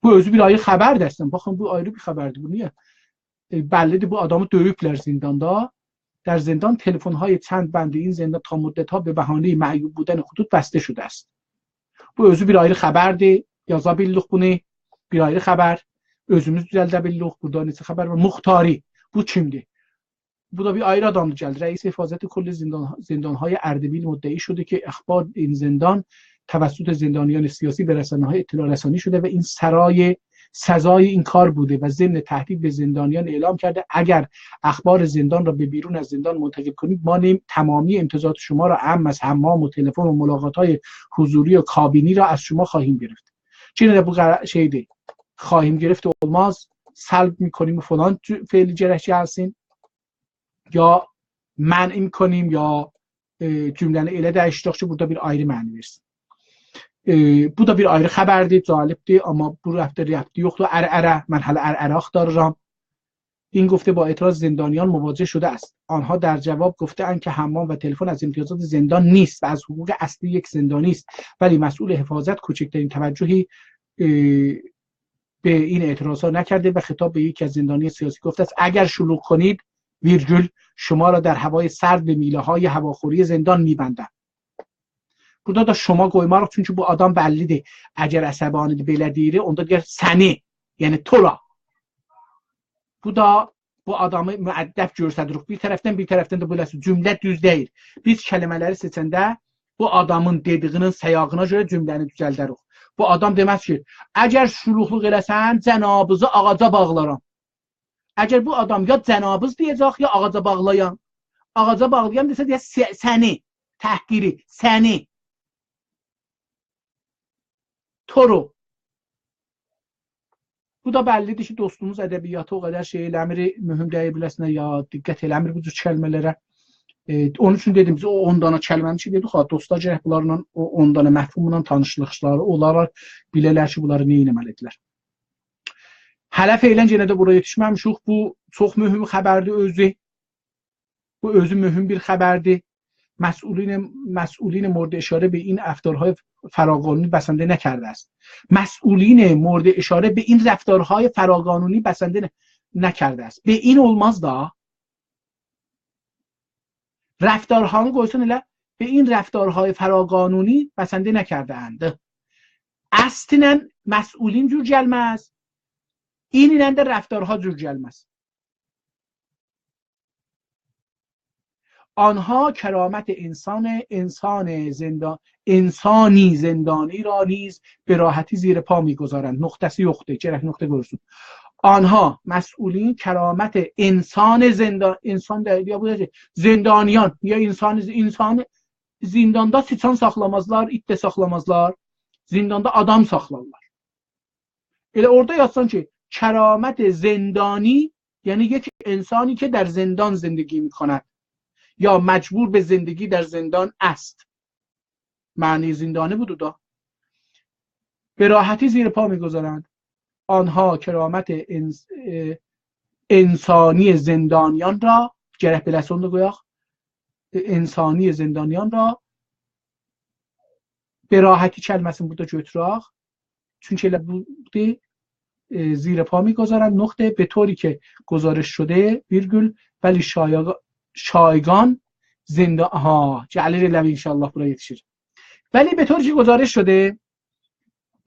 بو اؤزو بیر آیری خبردیر اصلاً. باخین، بو آیری بیر خبردیر. بو نییه؟ ائ، بللی‌دیر، بو آدامی دؤیوبلر زنداندا. در زندان تلفن‌های چند بند این زندان تا مدت‌ها به بهانهٔ معیوب بودن خطوط بسته شده است. بو اؤزو بیر آیری خبردیر. یازا بیللیک بونو. بیر آیری خبر. اؤزوموز دوزلده بیللیک. بورادا نئچه خبر وار. مختاری. بو کیمدیر؟ بو دا بیر آیری آدامدیر، گلدی. رئیس حفاظت کل زندان، زندان‌های اردبیل مدعی شده که اخبار این زندان توسط زندانیان سیاسی به رسانه‌های اطلاع‌رسانی شده و این سرای، سزای این کار بوده و ضمن تهدید به زندانیان اعلام کرده اگر اخبار زندان را به بیرون از زندان منتقل کنید، ما نیم-، تمامی امتیازات شما را، اعم از حمام و تلفن و ملاقات‌های حضوری و کابینی را از شما خواهیم گرفت. یئنه ده بو قرا-، شئیدیر، خواهیم گرفت اولماز، سلب می‌کنیم و فلان جو-، فعلی گرک گلسین. یا منع می‌کنیم، یا، ائ، جمله‌نی ائله دییشدیرک کی، بورادا بیر آیری معنی وئرسین. ائ، بو دا بیر آیری خبردیر، جالبدیر، آمما بو ربطده ربطی یوخدور. ارعره، من هله ارعره آختاریرام. این گفته با اعتراض زندانیان مواجه شده است. آنها در جواب گفته‌اند که حمام و تلفن از امتیازات زندان نیست و از حقوق اصلی یک زندانی است، ولی مسئول حفاظت کوچکترین توجهی، ائ، به این اعتراض‌ها نکرده و خطاب به یکی از زندانیان سیاسی گفته است: «اگر شلوغ کنید، ویرگول، شما را در هوای سرد به میله‌های هواخوری زندان می‌بندم.» بورادا دا «شما» قویماریق، چونکی بو آدام بللی‌دیر. اگر عصبانی‌دیر، بئله دئییر، اوندا دئیر «سنی»، یعنی تو را. بو دا بو آدامی مؤدب گؤرسدیریک. بیر طرفدن، بیر طرفدن ده بئله‌سی جمله دوز دئییل. بیز کلمه‌لری سئچنده بو آدامین دئدیگینین سیاقینا گؤره جمله‌نی دوزلدریک. بو آدام دئمز کی، «اگر شلوغلوق ائله‌سن، جنابیزی آغاجا باغلارام.» اگر بو آدام یا «جنابیز» دئیه‌جک، یا «آغاجا باغلایام». «آغاجا باغلایام» دئسه، دئیه «سه-، سنی»، تحقیری، «سنی». تو را. بو دا بللی‌دیر کی، دوستوموز ادبیاتی او قدر شئی ائله‌میر، مهم دئییل بیله‌سینه، یا دقت ائله‌میر بو جور کلمه‌لره. ائ، اونون اوچون دئدیم، بیز او اون دانا کلمه‌نی کی دئدیک، ها، دوستلار گرک بونلارلا، او اون دانا مفهوملا تانیشلیقلاری، اونلارا بیله‌لر کی، بونلاری نه ائتمه‌لی‌دیرلر. هله فعلاً یئنه ده بورا یئتیشمه‌میشیک. بو چوخ مهم خبردیر اؤزو. بو اؤزو مهم بیر خبردیر. مسئولین، مسئولین مورد اشاره به این رفتارهای فراقانونی بسنده نکرده است. مسئولین مورد اشاره به این رفتارهای فراقانونی بسنده ن-، نکرده است. «به این» اولماز دا. رفتارهانی قویسون ائله، «به این رفتارهای فراقانونی بسنده نکرده‌اند». «است» ایله مسئولین جور گلمز، «این» ایله ده رفتارها جور گلمز. آنها کرامت انسان، انسان زندان، انسانی زندانی را نیز به راحتی زیر پا می‌گذارند. نقطه‌سی یوخدور، گرک نقطه قویولسون. آنها، مسئولین، کرامت انسان زندان، انسان دا، یا بو دا کی، زندانیان، یا انسان، انسان زنداندا سیچان ساخلامازلار، ایت ده ساخلامازلار، زنداندا آدام ساخلارلار. ائله اورادا یازسان کی، کرامت زندانی، یعنی یک انسانی که در زندان زندگی می‌کند یا مجبور به زندگی در زندان است. معنی زندانی بودور دا. به راحتی زیر پا می‌گذارند. آنها کرامت انس-، اه، انسانی زندانیان را، گرک بئله‌سین اونو دا قویاق، انسانی زندانیان را، به راحتی کلمه‌سینی بورادا گؤتورک. چونکی ائله بودور، اه، زیر پا می‌گذارند، نقطه، به طوری که گزارش شده، ویرگول، ولی شایگا-، شایگان زنده، آها، گلیر ائله ان‌شاءالله بورا یئتیشیر. ولی به طوری که گزارش شده،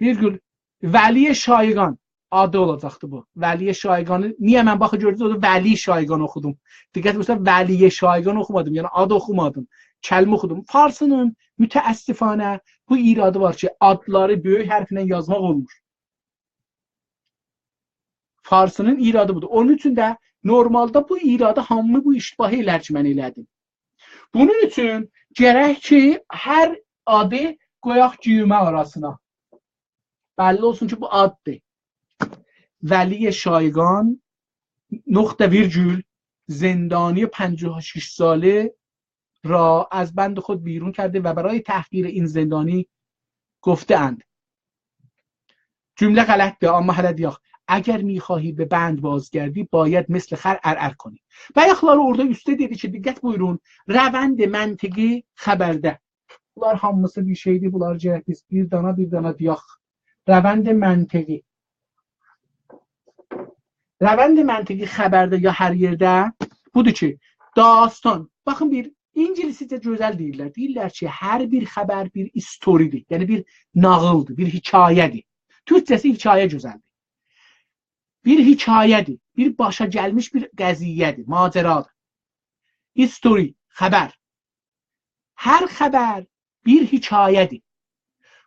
ویرگول، ولی شایگان آدی اولاجاقدی بو. ولی شایگانی، نییه من باخی گؤردونوز، اورادا ولی شایگان اوخودوم. دقت بویورسان، ولی شایگان اوخومادیم، یعنی آد اوخومادیم. کلمه اوخودوم. فارسینین متأسفانه بو ایرادی وار کی، آدلاری بؤیوک حرفله یازماق اولمور. فارسینین ایرادی بودور. اونون اوچون ده نورمالدا بو ایرادی هامی بو اشتباهی ائلر کی، من ائله‌دیم. بونون اوچون گرک کی، هر آدی قویاق گیومه آراسینا. بللی اولسون کی، بو آددیر. ولی شایگان، نقطه ویرگول، زندانی پنجاه و شش ساله را از بند خود بیرون کرده و برای تحقیر این زندانی گفته‌اند. جمله غلطدیر، آمما هله دئیک. اگر می‌خواهی به بند بازگردی، باید مثل خر عرعر کنی. بایاقلاری اورادا اوسته دئدی کی، دقت بویورون، روند منطقی خبرده. بونلار هامیسی بیر شئیدیر، بونلاری گرک بیز بیر دانا، بیر دانا دئیک. روند منطقی. روند منطقی خبرده یا هر یئرده بودور کی، داستان، باخین بیر، اینگیلیسجه گؤزل دئییرلر. دئییرلر کی، هر بیر خبر بیر استوری‌دیر. یعنی بیر ناغیلدیر، بیر حکایه‌دیر. تورکجه‌سی حکایه گؤزلدیر. بیر حکایه‌دیر، بیر باشا گلمیش بیر قضیه‌دیر، ماجرادیر. استوری، خبر. هر خبر بیر حکایه‌دیر.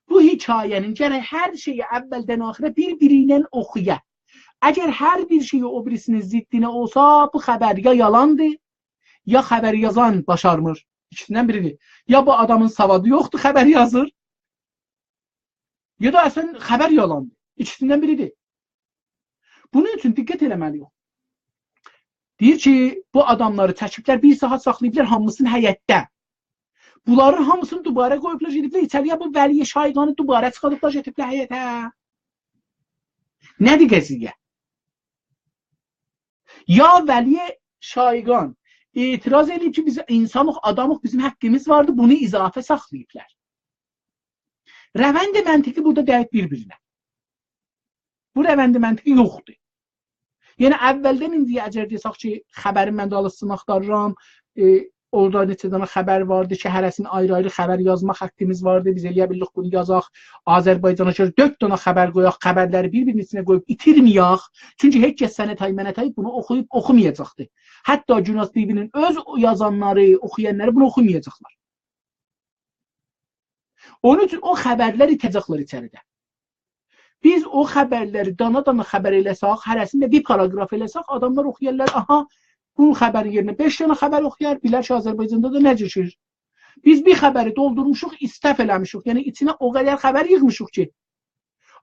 بو حکایه‌نین گرک هر شئیی اولدن آخیرا بیر-بیری ایله اوخویا. اگر هر بیر شئی او بیریسینین ضدینه اولسا، بو خبر یا یالاندیر، یا خبر یازان باشارمیر. ایکیسیندن بیریدیر. یا بو آدامین سوادی یوخدور، خبر یازیر، یا دا اصلاً خبر یالاندیر. ایکیسیندن بیریدیر. بونون اوچون دقت ائله‌مه‌لی‌ییک. دئییر کی، بو آداملاری چکیبلر، بیر ساعات ساخلاییبلار هامیسینی حیطده. بونلارین هامیسینی دوباره قویوبلار، گئدیبلر ایچری‌یه، بو ولی شایگانی دوباره چیخاریبلار، گتیریبلر حیطه. نه‌دیر قضیه؟ یا ولی شایگان اعتراض ائدیب کی، بیز انسانیق، آدامیق، بیزیم حقیمیز واردی، بونو اضافه ساخلاییبلار. روند منطقی بورادا دَییب بیر-بیرینه. بو روند منطقی یوخدور. یعنی، اولدن ایندییه اگر دئسک کی، خبرین من دالیسینی آختاریرام، ائ، اورادا نئچه دنه خبر واردی کی، هره‌سینی آیری-آیری خبر یازماق حقیمیز واردی، بیز ائلیه بیلریک بونو یازاق، آذربایجانا گؤره دؤرد دنه خبر قویاق، خبرلری بیر-بیرینین ایچینه قویوب ایتیرمه‌یک. چونکی هئچ کس سنه تای، منه تای بونو اوخویوب اوخومایاجاقدی. حتی گوناز تی‌وی‌نین اؤز یازانلاری، اوخویانلاری بونو اوخومایاجاقلار. اونون اوچون او خبرلر ایته‌جکلر ایچریده. بیز او خبرلری دانا-دانا خبر ائله‌سک، هره‌سینی ده بیر پاراگراف ائله‌سک، آداملار اوخویارلار، آها، بو خبرین یئرینه بئش دنه خبر اوخویار، بیلر کی، آذربایجاندا دا نه دوشور. بیز بیر خبری دولدورموشوق، استاف ائله‌میشیک. یعنی، ایچینه او قدر خبر ییغمیشیق کی،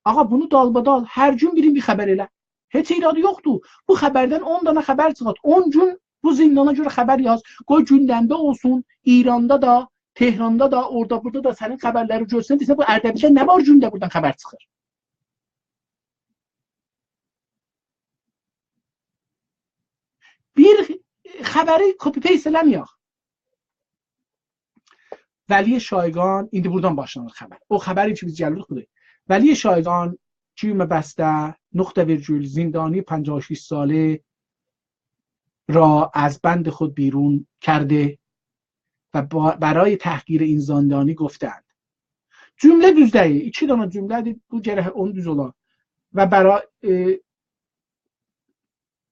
آغا، بونو دالبادال، هر گون بیرین بیر خبر ائله. هئچ ایرادی یوخدور. بو خبردن اون دنه خبر چیخارت. اون گون بو زندانا گؤره خبر یاز. قوی گوندمده اولسون، ایراندا دا، تهراندا دا، اورادا بورادا دا سنین خبرلری گؤرسون. دئسه، بو اردبیلده نه وار گونده بورادان خبر چیخیر؟ بیر خبری copy paste ائله‌مه‌یک. ولی شایگان، ایندی بورادان باشلانیر خبر. او خبری کی، بیز گلیریک بودور. ولی شایگان، گیومه بسته، نقطه ویرگول، زندانی پنجاه و شش ساله را از بند خود بیرون کرده و با-، برای تحقیر این زندانی گفتند. جمله دوز دئییل، ایکی دنه جمله‌دیر، بو گرک اونو دوز اولا. و برای، ائ،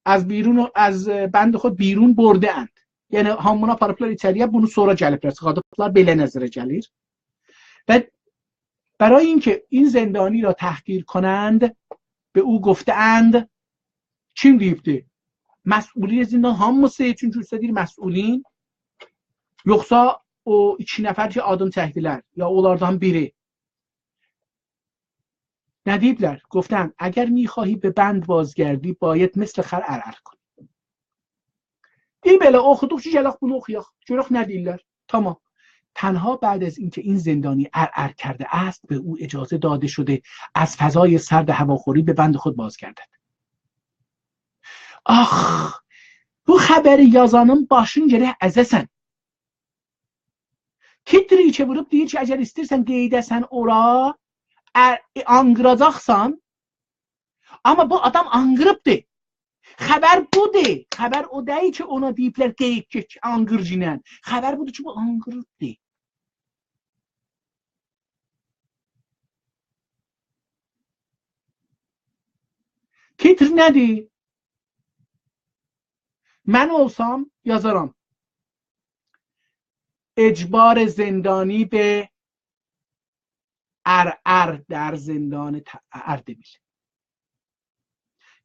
از بیرون، از بند خود بیرون برده‌اند. یعنی هامینی آپاریبلار ایچری‌یه، بونو سونرا گلیبلر، چیخاردیبلار، بئله نظره گلیر. و برای اینکه این زندانی را تحقیر کنند، به او گفتند، کیم دئییبدی؟ مسئولین زندان هامیسی، چونکی اوسته دئییر مسئولین، یوخسا او ایکی نفر کی، آدینی چکدیلر، یا اونلاردان بیری. نه دئییبلر؟ گفتند: «اگر می‌خواهی به بند بازگردی، باید مثل خر عرعر کنی.» ای بئله اوخودوق کی، گلک بونو اوخویاق. گؤرک نه دئییرلر. تمام. «تنها بعد از اینکه این زندانی عرعر کرده است، به او اجازه داده شده از فضای سرد هواخوری به بند خود بازگردد.» آخ، بو خبری یازانین باشین گرک ازه‌سن. تیتری کی ووروب دئییر کی، اگر ایسته‌ییرسن قئییده‌سن اورا، ا، آنقیراجاقسان. آمما بو آدام آنقیریبدیر. خبر بودور. خبر او دئییل کی، اونا دئییبلر: «قئیید گئت، آنقیرگینن.» خبر بودور کی، بو آنقیریبدیر. تیتر نه‌دیر؟ من اولسام، یازارام: «اجبار زندانی به عرعر در زندان ت-، اردبیل.»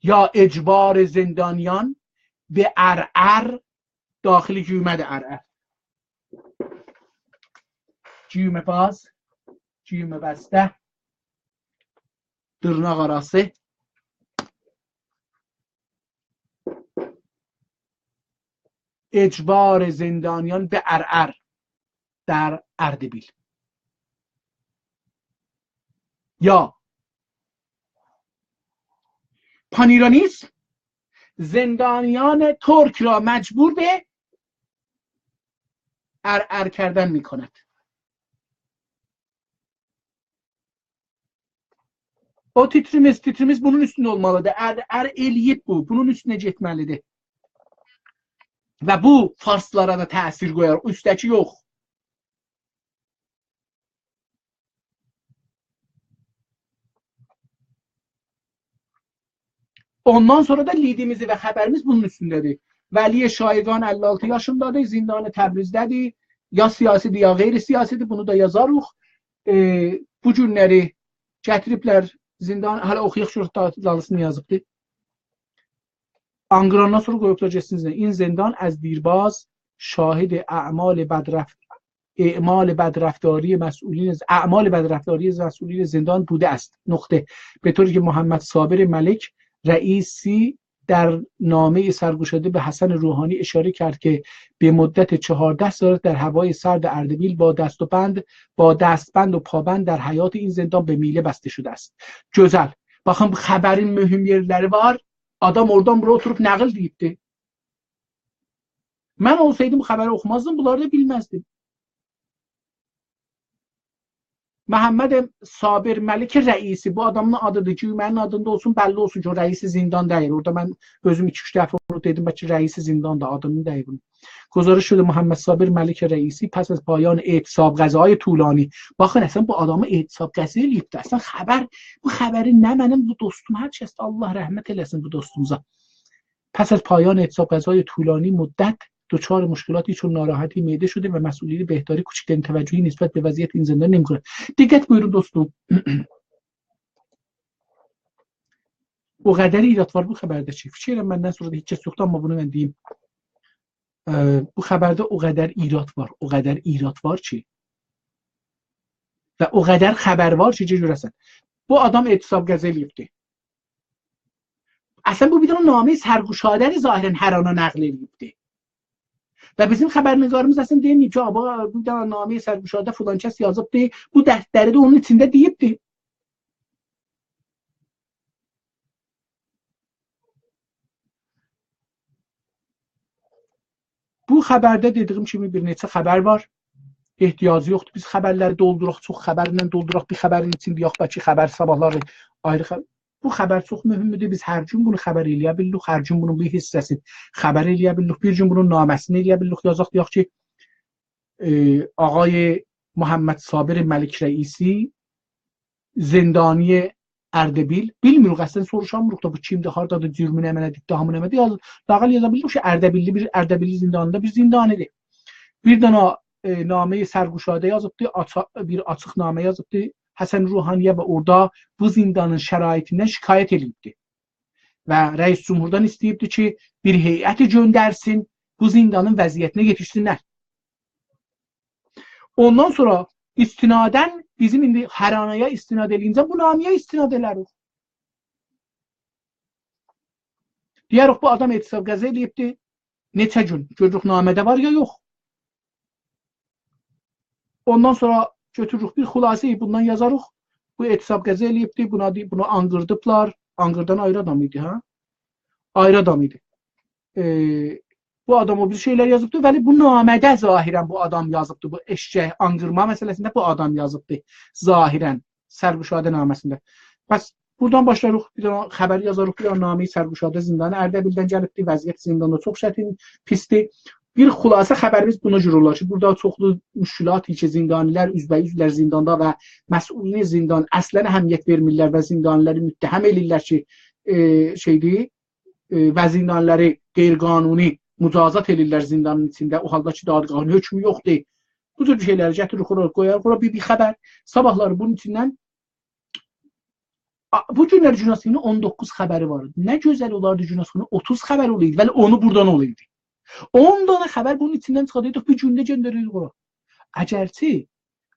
یا «اجبار زندانیان به عرعر»، داخلی گیومه‌دیر عرعر. گیومه باز، گیومه بسته، دیرناق آراسی. «اجبار زندانیان به عرعر در اردبیل.» یا پان‌ایرانیسم زندانیان ترک را مجبور به عرعر کردن می‌کند. او تیتریمیز، تیتریمیز بونون اوستونده اولمالیدیر. عرعر ائله‌ییب بو، بونون اوستونه گئتمه‌لیدیر. و بو فارسلارا دا تأثیر قویار، اوستده‌کی یوخ. اوندان سونرا دا لیدیمیز و خبریمیز بونون اوستونده‌دیر. ولی شایگان اللی آلتی یاشیندادیر، زندان تبریزده‌دیر. یا سیاسی‌دیر، یا غیر سیاسی‌دیر، بونو دا یازاریق. ائ، بو گونلری گتیریبلر زندان، هله اوخویاق، شورادا دالیسینی یازیبدی. آنقیراندان سونرا قویوبلار گئتسین زندان. «این زندان از دیرباز شاهد اعمال بدرفت-، اعمال بدرفتاری مسئولین ز-، اعمال بدرفتاری مسئولین زندان بوده است.» نقطه. «به طوری که محمد صابر ملک رئیسی در نامهٔ سرگشاده به حسن روحانی اشاره کرد که به مدت چهارده ساعت در هوای سرد اردبیل با دست و بند، با دستبند و پابند در حیاط این زندان به میله بسته شده است.» گؤزل. باخین، بو خبرین مهم یئرلری وار. آدام اورادان بورا اوتوروب نقل دئییبدی. من اولسایدیم، بو خبری اوخومازدیم، بونلاری دا بیلمزدیم. محمد صابر ملک رئیسی، بو آدامین آدیدیر، گویا منیم آدیمدا اولسون، بللی اولسون کی، او رئیس زندان دئییل. اورادا من اؤزوم ایکی-اوچ دفعه اونو دئدیم، بلکه رئیس زندان دا آدینین دئییل بونون. «گزارش شده محمد صابر ملک رئیسی پس از پایان اعتصاب غذای طولانی»، باخین، اصلاً بو آدامی اعتصاب غذا ائله‌ییبدی. اصلاً خبر، بو خبری نه منیم، بو دوستوم، هر کس ده الله رحمت ائله‌سین بو دوستوموزا. «پس از پایان اعتصاب غذای طولانی مدت دچار مشکلاتی چون ناراحتی معده شده و مسئولین بهداری کوچکترین توجهی نسبت به وضعیت این زندان نمی‌کنند.» دقت بویورون، دوستوم. او قدر ایراد وار بو خبرده کی، فیکیر ائلیرم مندن سونرا دا هئچ کس یوخدور، آمما بونو من دئییم. ائ، بو خبرده او قدر ایراد وار، او قدر ایراد وار کی، و او قدر خبر وار کی، گؤره‌سن. بو آدام اعتصاب غذا ائله‌ییبدی. اصلاً بو بیر دنه نامهٔ سرگشاده‌نی ظاهراً هر آنا نقل ائله‌ییبدی. و بیزیم خبرنگاریمیز اصلاً دئمه‌ییب کی، «آ، بو، بو بیر دنه نامهٔ سرگشاده فلان کس یازیبدی، بو دفتری ده اونون ایچینده دئییبدی.» بو خبرده دئدیگیم کیمی بیر نئچه خبر وار. احتیاجی یوخدور بیز خبرلری دولدوراق، چوخ خبرله دولدوراق، بیر خبرین ایچینده یوخ، بلکه خبر صاباحلاری آیری خ-، بو خبر چوخ مهمدور، بیز هر گون بونو خبر ائله‌یه بیلیریک، هر گون بونون بیر حیصه‌سین خبر ائله‌یه بیلیریک، بیر گون بونون نامه‌سینی ائله‌یه بیلیریک، یازاق، دئیک کی، ائ، آقای محمد صابر ملک رئیسی زندانی اردبیل. بیلمیریک، اصلاً سوروشامیریق دا بو کیمدیر، هاردادیر، جرمو نمنه‌دیر، اتهامی نمنه‌دیر. یاز-، لااقل یازا بیلدیک کی، اردبیللی بیر اردبیللی زیندانیندا بیر زندانی‌دیر. بیر دنه، ائ، نامه‌ی سرگشاده یازیبدی، آچا-، بیر آچیق نامه یازیبدی حسن روحانی‌یه و اورادا بو زندانین شرایطیندن شکایت ائله‌ییبدی. و رئیس جمهوردان ایسته‌ییبدی کی، بیر هیئتی گؤندرسین، بو زندانین وضعیتینه یئتیشسینلر. اوندان سونرا استناداً بیزیم ایندی هر آنایا استناد ائله‌یینجه بو نامه‌یه استناد ائلریک. دئیه‌ریک، بو آدام اعتصاب غذا ائله‌ییبدی. نئچه گون؟ گؤروروک نامه‌ده وار یا یوخ. اوندان سونرا گؤتوروروک بیر خلاصه‌ی بوندان یازاریق. بو اعتصاب غذا ائله‌ییبدی، بونا دئ-، بونو آنقیردیبلار. آنقیردان آیری آدام ایدی، هه؟ آیری آدام ایدی. ائ، بو آدام او بیر شئیلر یازیبدی، ولی بو نامه‌ده ظاهراً بو آدام یازیبدی. بو ائششک آنقیرما مسئله‌سینده بو آدام یازیبدی ظاهراً سرگشاده نامه‌سینده. پس بورادان باشلاییریق، بیر دنه خبر یازاریق، بیر دنه نامه‌ی سرگشاده زندان اردبیلدن گلیبدی، وضعیت زنداندا چوخ چتین، پیسدیر. بیر خلاصه خبریمیز بونا گؤره اولار کی، بورادا چوخلو مشکلات کی، زندانی‌لر اوزبه‌اوزلر زنداندا و مسئولین زندان اصلاً اهمیت وئرمیرلر و زندانی‌لری متهم ائله‌ییرلر کی، ائ، شئیدیر، ائ، و زندانی‌لری غیرقانونی مجازات ائله‌ییرلر زندانین ایچینده، او حالدا کی، دادگاهین حکمو یوخدور. بو جور شئیلری گتیریریک اورا، قویاریق اورا بیر، بیر خبر. صاباحلاری بونون ایچیندن، آ، بو گونلر گوناز تی‌وی‌نین اون دوققوز خبری وار ایدی. نه گؤزل اولاردی گوناز تی‌وی‌نین اوتوز خبر اولایدی، ولی اونو بوردان اولایدی. اون دنه خبر بونون ایچیندن چیخاردایدیق، بیر گونده گؤندریردیک اورا. اگرچی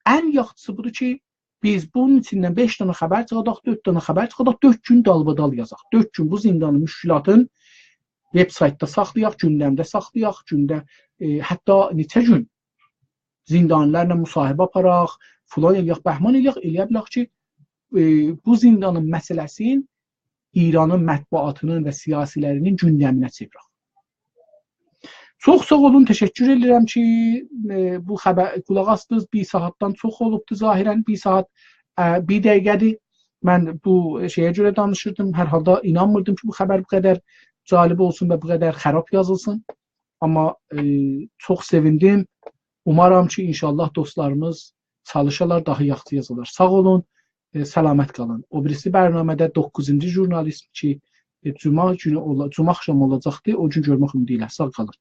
ان یاخشیسی بودور کی، بیز بونون ایچیندن بئش دنه خبر چیخاداق، دؤرد دنه خبر چیخاداق، دؤرد گون دالبادال یازاق. دؤرد گون بو زندانین مشکلاتین وب‌سایتدا ساخلایاق، گوندمده ساخلایاق، گونده، ائ، حتی نئچه گون زندانی‌لرله مصاحبه آپاراق، فلان ائله‌یک، بهمان ائله‌یک، ائله‌یه بیلک کی، ائ، بو زندانین مسئله‌سینی ایرانین مطبوعاتینین و سیاسی‌لرینین گوندمینه چئویرک. چوخ ساغ اولون، تشکر ائدیرم کی، ائ، بو خبر، قولاق آسدینیز. بیر ساعاتدان چوخ اولوبدو ظاهراً، بیر ساعات، ائ، بیر دقیقه‌دیر. من بو شئیه گؤره دانیشیردیم، هر حالدا اینانمیردیم کی، بو خبر بو قدر جالب اولسون و بو قدر خراب یازیلسین. آمما، ائ، چوخ سئویندیم. اومارام کی، ان‌شاءالله دوستلاریمیز چالیشالار، داها یاخشی یازالار. ساغ اولون، ائ، سلامت قالین. او بیریسی برنامه‌ده دوققوزونجو ژورنالیسم کی، ائ، جمعه گونو اولا-، جمعه آخشامی اولاجاقدی، او گون گؤرمک امیدی ایله. ساغ قالین.